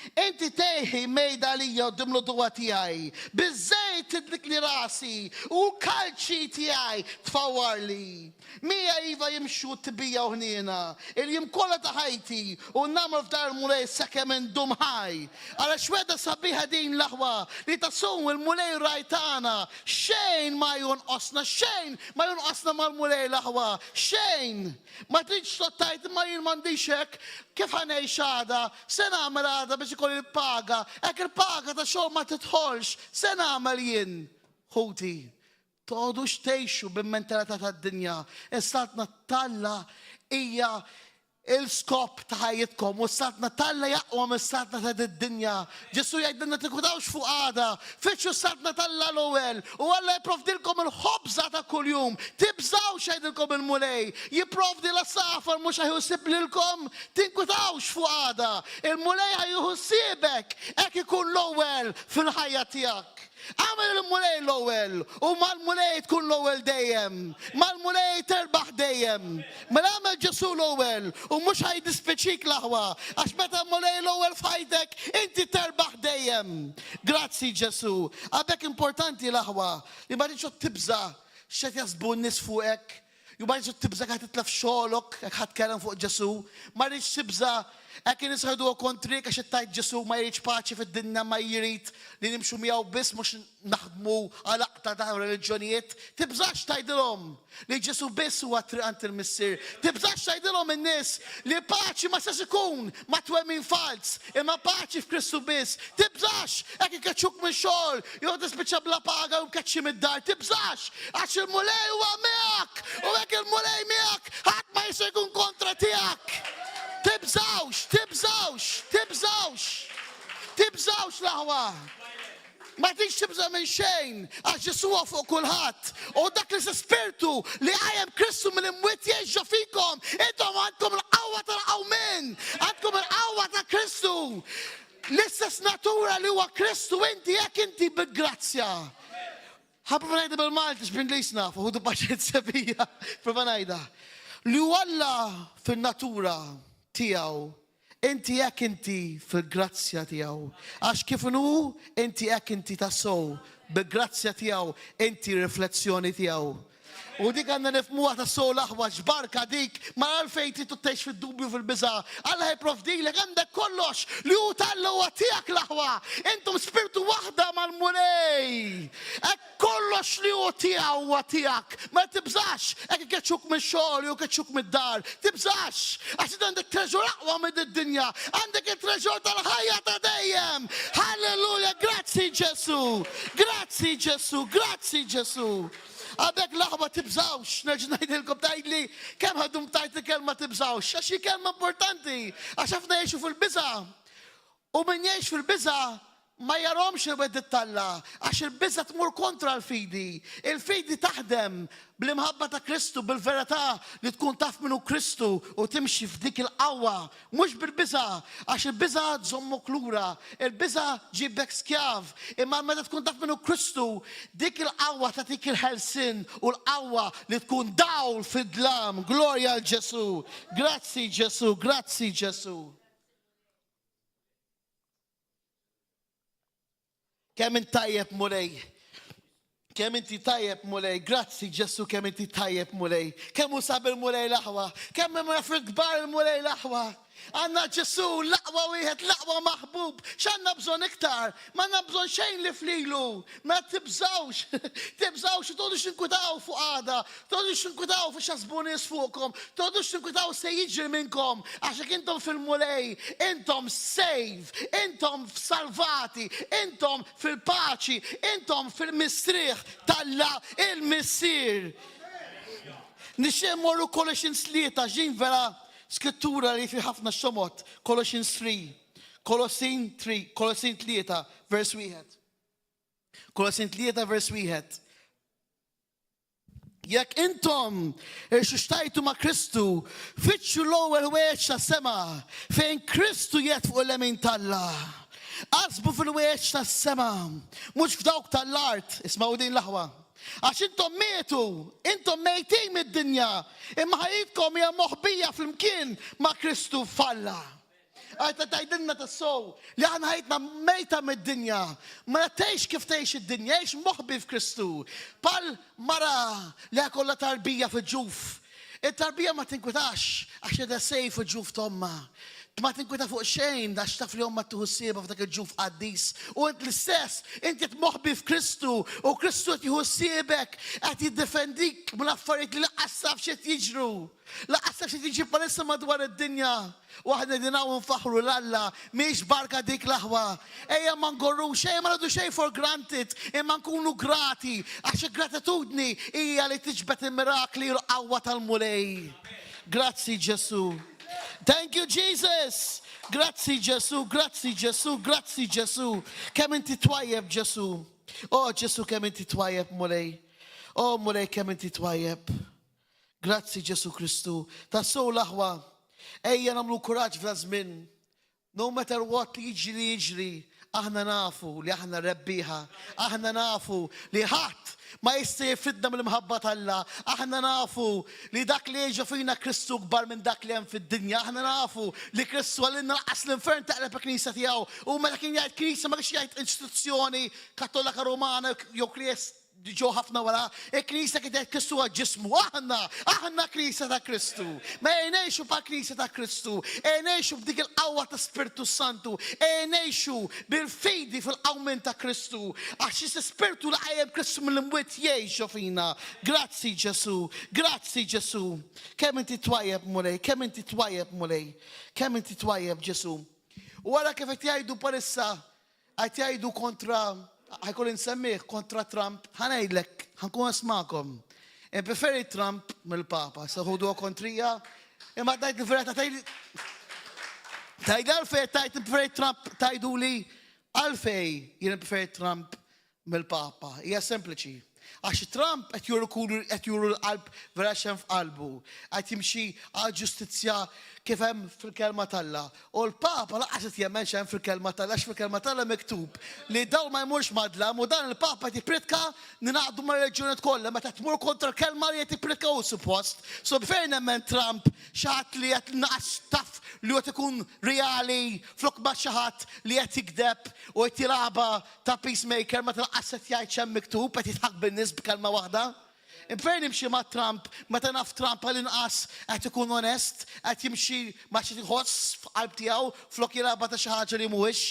Inti tgħejħi mejda għalija quddiem l-għoduwa tiegħi, biż-żejt tidlikli rasi, u l-kalċi tiegħi tfawwarli. Miegħi iva jimxu t-tbija u ħniena, il-jiem kollha ta' ħajti, u nagħmel f'dar il-Mulej sakemm indum ħaj. Ara x'wegħda sabiħa din, l-aħwa, li tassew il-Mulej ragħaj tagħna, xejn ma jonqosna, xejn ma jonqosna mal-Mulej, l-aħwa, xejn! Ma tridx toqgħod tgħid imma jien m'għandix hekk, kif ħa ngħix għada? Se nagħmel għada biex ikolli l-paga? Hekk il-paga ta' xogħol ma tidħolx, se nagħmel jien? Ħuti, toqgħodux tgħixu bil-mentalità tad-dinja. Is-Saltna t'Alla hija l-skop ta' ħajjitkom u s-Saltna t'Alla hija aqwa mis-saltna ta' did-dinja. Ġesù jgħidilna tinkwetawx fuq għada, fittxu s-Saltna t'Alla l-ewwel u Alla jipprovdilkom il-ħobża ta' kuljum. Tibżgħux jgħidilkom il-Mulej, jipprovdi l-għasafar mhux ħa jieħu ħsieb lilkom? Tinkwetawx fuq għada, il-Mulej ħa jieħu ħsiebek, hekk ikun l-ewwel fil-ħajja tiegħek. Agħmel il-Mulej l-ewwel u mal-Mulej tkun l-ewwel dejjem. Mal-Mulej terbaħ dejjem. Mela agħmel Ġesù l-ewwel u mhux ħa jiddispjaċik l-aħwa għax meta l-Mulej l-ewwel f'ħajtek inti terbaħ dejjem. Grazzi Ġesù. Għalhekk importanti l-aħwa li ma tridx tibża' x'qed jaħsbu n-nies fuqek. Jew ma rridx tibża' jekk ħa titlef xogħlok jekk ħa tkellem fuq Ġesù. Ma rridx tibża' hekk in-nies ħaduha kontrik għax qed tgħid Ġesù ma jridx paċi fid-dinja ma jrid li nimxu miegħu biss mhux naħdmu għal aqta' ta' reliġjonijiet. Tibżax tgħidilhom li Ġesù biss huwa t-triq għand il-Missier. Tibżax tgħidilhom in-nies li paċi ma jistax ikun ma' twemmin falz imma paċi f'Kristu biss. Tibżax hekk ikeċċuk mix-xogħol jew tispiċċa bla paga jew mkeċċi mid-dar. Tibżax għax il-Mulej huwa miegħek u hekk il-Mulej miegħek ħadd ma jista' jkun kontra tiegħek. Tibżgħux, tibżgħux, tibżgħux. Tibżgħux l-aħwa. Ma tridx tibża' minn xejn, għax Ġesù huwa fuq kulħadd. U dak l-istess Spirtu li qajjem Kristu mill-imwiet jgħix ġo fikom. Intom għandkom il-qawwa tal-qawmien, għandkom il-qawwa ta' Kristu. L-istess natura li huwa Kristu inti hekk inti bil-grazzja. Ħa prova ngħidha bil-Malti għax bl-Ingliż nafu, ħudu paċenzja bija, prova ngħidha. Li hu Alla fin-natura tiegħu, inti hekk inti fil-grazzja tiegħu. Għax kif inhu, inti hekk inti tassew, bil-grazzja tiegħu, inti riflessjoni tiegħu. U dik għandna nifhmuha tassew l-aħwa, x'barka dik, ma għalfejn trid tgħix fid-dubju fil-biża'. Alla jipprovdilek, għandek kollox li hu t'Alla huwa tiegħek l-aħwa. Intom spirtu waħda mal-Mulej. Hekk kollox li hu tiegħu huwa tiegħek. Ma tibżax hekk ikeċċuk mix-xogħol jew ikeċċuk mid-dar. Tibżax għax int għandek treżor aqwa minn id-dinja. Għandek it-treżor tal-ħajja ta' dejjem. Halleluja, grazzi Ġesù. Grazzi Ġesù, grazzi Ġesù. Għadek l-aħwa tibżgħux, nerġa' ngħidilkom tgħidli kemm ħa ddum tgħid il-kelma tibżgħux, għax hi kelma importanti, għax ħafna jgħixu fil-biża'. U min jgħix fil-biża' ma jarhomx il-wegħdiet t'Alla, għax il-biża' tmur kontra l-fidi. Il-fidi taħdem bl-imħabba ta' Kristu, bil-verità li tkun taf min hu Kristu u timxi f'dik il-qawwa Mhux bil-biża', għax il-biża' tżommok lura, il-biża' ġġibek skjav, imma meta tkun taf min hu Kristu, dik il-qawwa tagħtik il-ħelsien u l-qawwa li tkun dawl fid-dlam. Glorja għal Ġesù! Grazzi Ġesù, grazzi Ġesù. Kemm int tajjeb Mulej. Kemm inti tajjeb Mulej. Grazzi Ġesù kemm inti tajjeb Mulej. Kemm hu sabiħ il-Mulej l-aħwa. Kemm hemm fil-kbar il-Mulej l-aħwa. Għandna Ġesù l-aqwa wieħed, l-aqwa maħbub. X'għandna bżonn iktar? M'għandna bżonn xejn li flilu. Ma tibżgħux. Tibżgħux u toqgħodux tinkwitaw fuq għada. Toqgħodux tinkwitaw fuq x'jaħsbu nies fuqkom. Toqgħodux tinkwitaw se jiġri minnkom. Għax jekk intom fil-Mulej, intom safe, intom salvati, intom fil-paċi, intom fil-mistrieħ t'Alla il-Missier. Nixtieq mmorru Colossians 3, għax din vera skrittura li fi ħafna xomot. Colossians 3. Kolossin 3, Kolossin 3, vers 1. Kolossin 3, vers 1. Jekk intom irxuxtajtu ma' Kristu, fittxu l-ewwel ħwejjeġ tas-sema, fejn Kristu qiegħed fuq il-lemin t'Alla. Qasbu fil-ħwejjeġ tas-sema, mhux f'dawk tal-art, ismgħu din l-aħwa. Għax intom mietu, intom mejtin mid-dinja, imma ħajjitkom hija moħbija flimkien ma' Kristu f'Alla. Għajta tgħidilna tassew li aħna ħajtna mejta mid-dinja. Ma tgħix kif tgħix id-dinja, għix moħbi f'Kristu. Pal mara li kollha tarbija fil-ġuf. Il-tarbija ma tinkwitax għax qiegħda sej fil-ġuf t'ommha. Ma tinkwita fuq xejn għax taf li ommha tieħu ħsiebha f'dak il-ġuf qaddis. U int l-istess, inti qed moħbi f'Kristu u Kristu qed jieħu ħsiebek, qed jiddefendik mill-affarijiet li lanqas taf x'qed jiġru. Lanqas taf x'qed jiġri bħalissa madwar id-dinja. U aħna qegħdin hawn nfaħħru 'l Alla. Mhijiex barka dik l-aħwa? Ejja ma ngorrux, ejja ma nieħdu xejn for granted, imma nkunu grati, għax il-gratitudni hija li tiġbed il-mirakli u l-qawwa tal-Mulej. Grazzi Ġesù. Thank you Jesus! Grazzi Ġesù, grazzi Ġesù, grazzi Ġesù. Kemm inti twajjeb Ġesù. Oh Ġesù kemm inti twajjeb Mulej. Oh Mulej kemm inti twajjeb. Grazzi Ġesù Kristu. Tassew l-aħwa, ejja nagħmlu kuraġġ f'da żmien. No matter what li jiġri li jiġri, aħna nafu li aħna rebbieħa. Aħna nafu li ħadd ma jista' jifridna mill-imħabba t'Alla. Aħna nafu li dak li ġo fina Kristu kbar minn dak li hemm fid-dinja. Aħna nafu li Kristu għalina lanqas l-infern taqleb il-Knisja tiegħu. U meta kien jgħid Knisja ma kienx jgħid istituzzjoni Kattolika Rumana jew Knies Ġew ħafna wara, il-Knisja kienet qed Kristu huwa ġismu. Aħna, aħna Knisja ta' Kristu. Ma ejja ngħixu bħal Knisja ta' Kristu. Ejja ngħixu b'dik il-qawwa ta' Spirtu Santu. Ejja ngħixu bil-fidi fil-qawmien ta' Kristu. Għax l-Ispirtu li qajjem Kristu mill-imwiet jgħix ġo fina. Grazzi Ġesù. Grazzi Ġesù. Kemm inti twajjeb Mulej, kemm inti twajjeb Mulej. Kemm inti twajjeb Ġesù. U ara kif qed jgħidu bħalissa Qed jgħidu kontra, ħa jkolli nsemmih, kontra Trump, ħa ngħidlek, ħa nkun onest magħkom. Npreferi Trump mill-Papa, se ħuduha kontrija, imma tgħid il-verità tgħid tgħid għalfejn tgħid npreferi Trump tgħiduli għalfejn jien npreferi Trump. mill-Papa? Hija sempliċi. Għax Trump qed juru kulu qed juru l-qalb vera x'hemm f'qalbu. Qed jimxi għall-ġustizzja kif hemm fil-kelma t'Alla. U l-Papa lanqas qed jemmen x'hemm fil-kelma t'Alla għax fil-kelma t'Alla miktub li d-dawl ma jmurx mad-dlam u dan il-Papa qed jippriedka ningħaqdu mar-reliġjonijiet kollha meta tmur kontra l-kelma li qed jippriedka hu suppost. So fejn nemmen Trump xi ħadd li qed naqas taf li qed ikun reali flok ma xi ħadd li qed jigdeb u qed jilgħabha ta' peacemaker meta lanqas qed jgħid x'hemm miktub, qed jidħak bin-nies b'kelma waħda. Fejn nimxi ma' Trump meta naf Trump għall-inqas qed ikun onest, qed jimxi ma' xi jħoss f'qalb tiegħu flok jilgħabha ta' xi ħaġa li mhuwiex.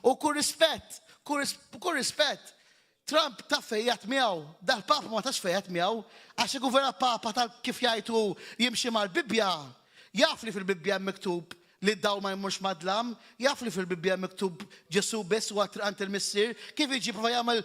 U kull rispett, kull rispett, Trump taf fejn qiegħed miegħu, dal-Papa ma tafx fejn qiegħed miegħu, għax kieku vera Papa tal kif jgħid hu jimxi mal-Bibbja, jaf li fil-Bibbja hemm miktub li d-dawl ma jmurx mad-dlam, jaf li fil-Bibbja hemm miktub Ġesù biss huwa t-triq għand il-Missier, kif jiġi jipprova jagħmel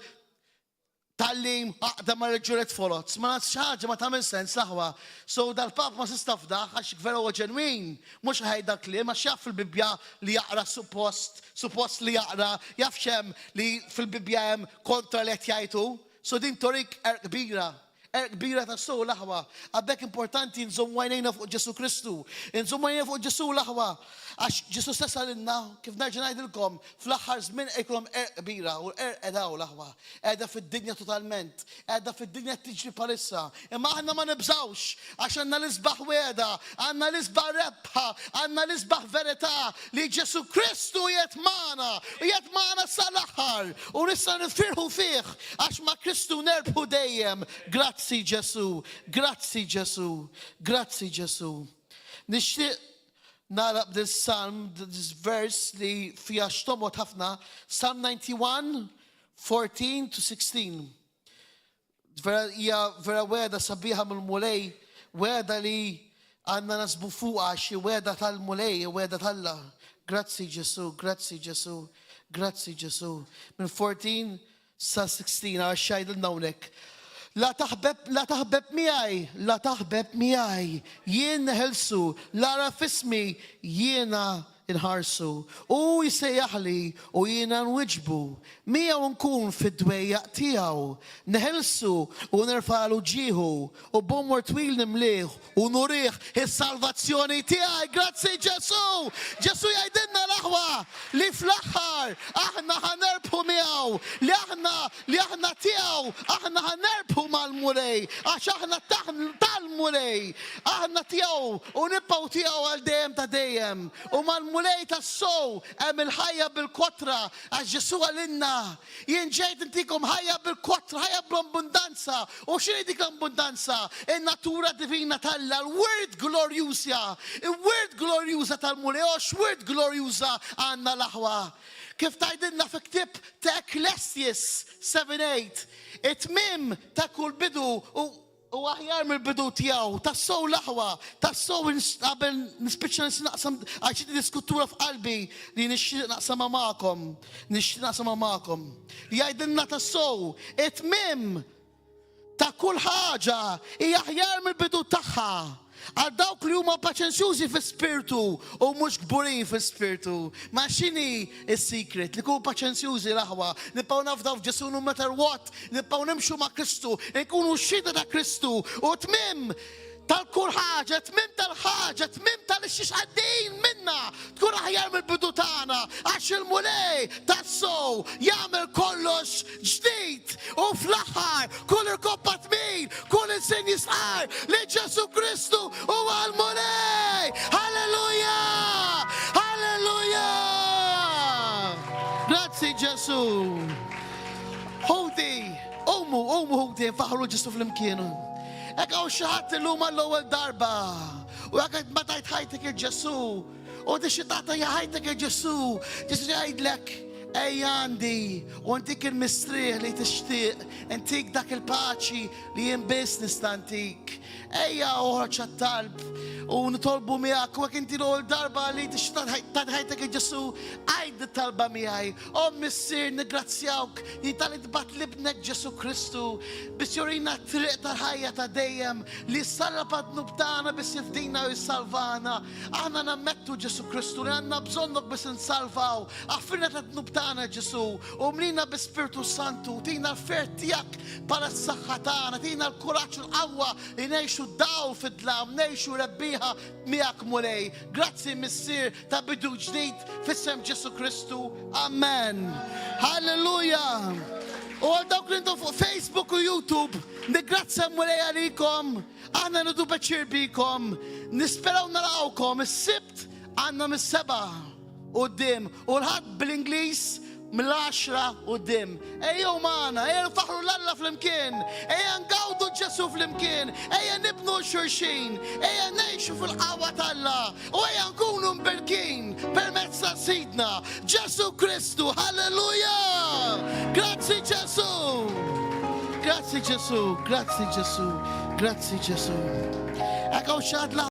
tgħallim għaqda ma' reliġjonijiet foloz? Ma xi ħaġa ma tagħmel sens l-aħwa. So dal-Papa ma tistax tafdah għax vera huwa ġenwin, mhux ħa jgħid dal-kliem għax jaf fil-Bibbja li jaqra suppost, suppost li jaqra, jaf x'hemm li fil-Bibbja hemm kontra li qed jgħid hu. So din turik qerq kbira. Qerq kbira tassew l-aħwa. Għabhekk importanti nżommu għajnejna fuq Ġesù Kristu. Nżommu għajnejna fuq Ġesù l-aħwa. Għax Ġesù stess qalilna, kif nerġa' ngħidilkom, fl-aħħar żmien jkollhom qerq kbira u l-qerq qiegħda hawn l-aħwa. Qiegħda fid-dinja totalment. Qiegħda fid-dinja tiġri bħalissa. Imma aħna ma nibżgħux għax għandna l-isbaħ wegħda, għandna l-isbaħ rebħa, għandna l-isbaħ verità li Ġesù Kristu qiegħed magħna, qiegħed magħna sal-aħħar u nistgħu nifirħu fih. Għax ma' Kristu nerbħu dejjem. Grazzi Ġesù, grazzi Ġesù, grazzi Ġesù. Nixtieq nagħlaq b'din salm, this verse li fiha xtomot ħafna, Psalm 91, 14 to 16. Vera hija vera wegħda sabiħa mill-Mulej, wegħda li għandna nasbu fuqha xi wegħda tal-Mulej, wegħda t'Alla. Grazzi Ġesù, grazzi Ġesù, grazzi Ġesù. Minn 14 sa 16 għax x'jgħidilna hawnhekk. La taħbeb, la taħbeb miegħi, la taħbeb miegħi, jien neħelsu, la fismi jiena inħarsu. Hu jsejjaħli u jiena nwiġbu. Miegħu nkun fid-dwejjaq tiegħu. Neħilsu u nerfagħlu ġieħu, u b'għomor twil nimlieh u nurih is-salvazzjoni tiegħi. Grazzi Ġesù! Ġesù jgħidilna l-aħwa li fl-aħħar aħna ħa nerbħu miegħu, li aħna li aħna tiegħu, aħna ħa nerbħu mal-Mulej, għax aħna tal-Mulej, aħna tiegħu u nibqgħu tiegħu għal dejjem ta' dejjem. U mal-Mulej tassew hemm il-ħajja bil-kotra, għax Ġesù qalilna, Jien ġejt intikom ħajja bil-kotra, ħajja bl-abbundanza. U x'inhi dik l-abbundanza? In-natura divina t'Alla, l-wirt glorjuża, il-wirt glorjuża tal-Mulej, o x'wirt glorjuża għandna l-aħwa! Kif tgħidilna fi ktieb ta' Ecclesiastes 7:8, it-tmiem ta' kull bidu hu aħjar mill-bidu tiegħu. Tassew l-aħwa, tassew qabel nispiċċa nixtieq naqsam għax din l-iskrittura f'qalbi li nixtieq naqsamha magħkom, nixtieq naqsamha magħkom. Li jgħidilna tassew it-tmiem ta' kull ħaġa hija aħjar mill-bidu tagħha għal dawk li huma paċenzjużi fi-spirtu u mhux kburin fi-spirtu. Ma x'inhi s-secret? Li nkunu paċenzjużi l-aħwa, nibqgħu nafdaw f'Ġesù no matter what, nibqgħu nimxu ma' Kristu, nkunu xhieda ta' Kristu u tmiem tal-kull ħaġa, tmiem tal-ħaġa, tmiem tal-xiex għaddejjin minna, tkun aħjar mill-bidu tagħna, għax il-Mulej tassew jagħmel kollox ġdid u fl-aħħar kull irkoppa tmil, kull ilsien jistqarr li Ġesù Kristu huwa l-Mulej. Halleluja! Halleluja! Grazzi Ġesù. Ħuti, qumu, qumu ħuti, nfaħħru Ġesù flimkien. Hekk hawn xi ħadd illum għall-ewwel darba u jekk ma tajt ħajtek il Ġesù u tixtieq tagħti ħajtek il Ġesù, Ġesù jgħidlek ejja għandi u ntik il-mistrieħ li tixtieq, ntik dak il-paċi li jien biss nista' ntik. Ejja oħroġ għat-talb. u nitolbu miegħek u jekk inti l-ewwel darba li tixtieq tagħti ħajtek lil Ġesù, għid it-talba miegħi. O Missier, niggrazzjawk li talli tbgħatt l-Ibnek Ġesù Kristu biex jurina t-triq tal-ħajja ta' dejjem, li ssallab għad-dnub tagħna biex jifdina u jsalvana. Aħna nammettu, Ġesù Kristu, li għandna bżonnok biex insalvaw. Aħfirna tad-dnub tagħna, Ġesù, u mlina bi-Spirtu Santu. Tina l-ferħ tiegħek bħala s-saħħa tagħna, tina l-kuraġġ u l-qawwa li ngħixu dawl fid-dlam, ngħixu rebbieħa miegħek Mulej. Grazzi Missier ta' bidu ġdid f'isem Ġesù Kristu. Amen. Halleluja. U għal dawk li intom fuq Facebook u YouTube, niggrazzja Mulej għalikom. Aħna nieħdu pjaċir bikom. Nisperaw narawkom is-Sibt għandna mis-sebgħa quddiem u l-Ħadd bl-Ingliż mill-għaxra quddiem. Ejjew magħna, ejja nfaħħru 'l Alla flimkien, ejja ngawdu Ġesù flimkien, ejja nibnu 'l xulxin, ejja ngħixu fil-qawwa t'Alla u ejja nkunu mberkin permezz ta' Sidna Ġesù Kristu. Halleluja! Grazzi Ġesù! Grazzi Ġesù, grazzi Ġesù, grazzi Ġesù. Hekk hawn xi ħadd.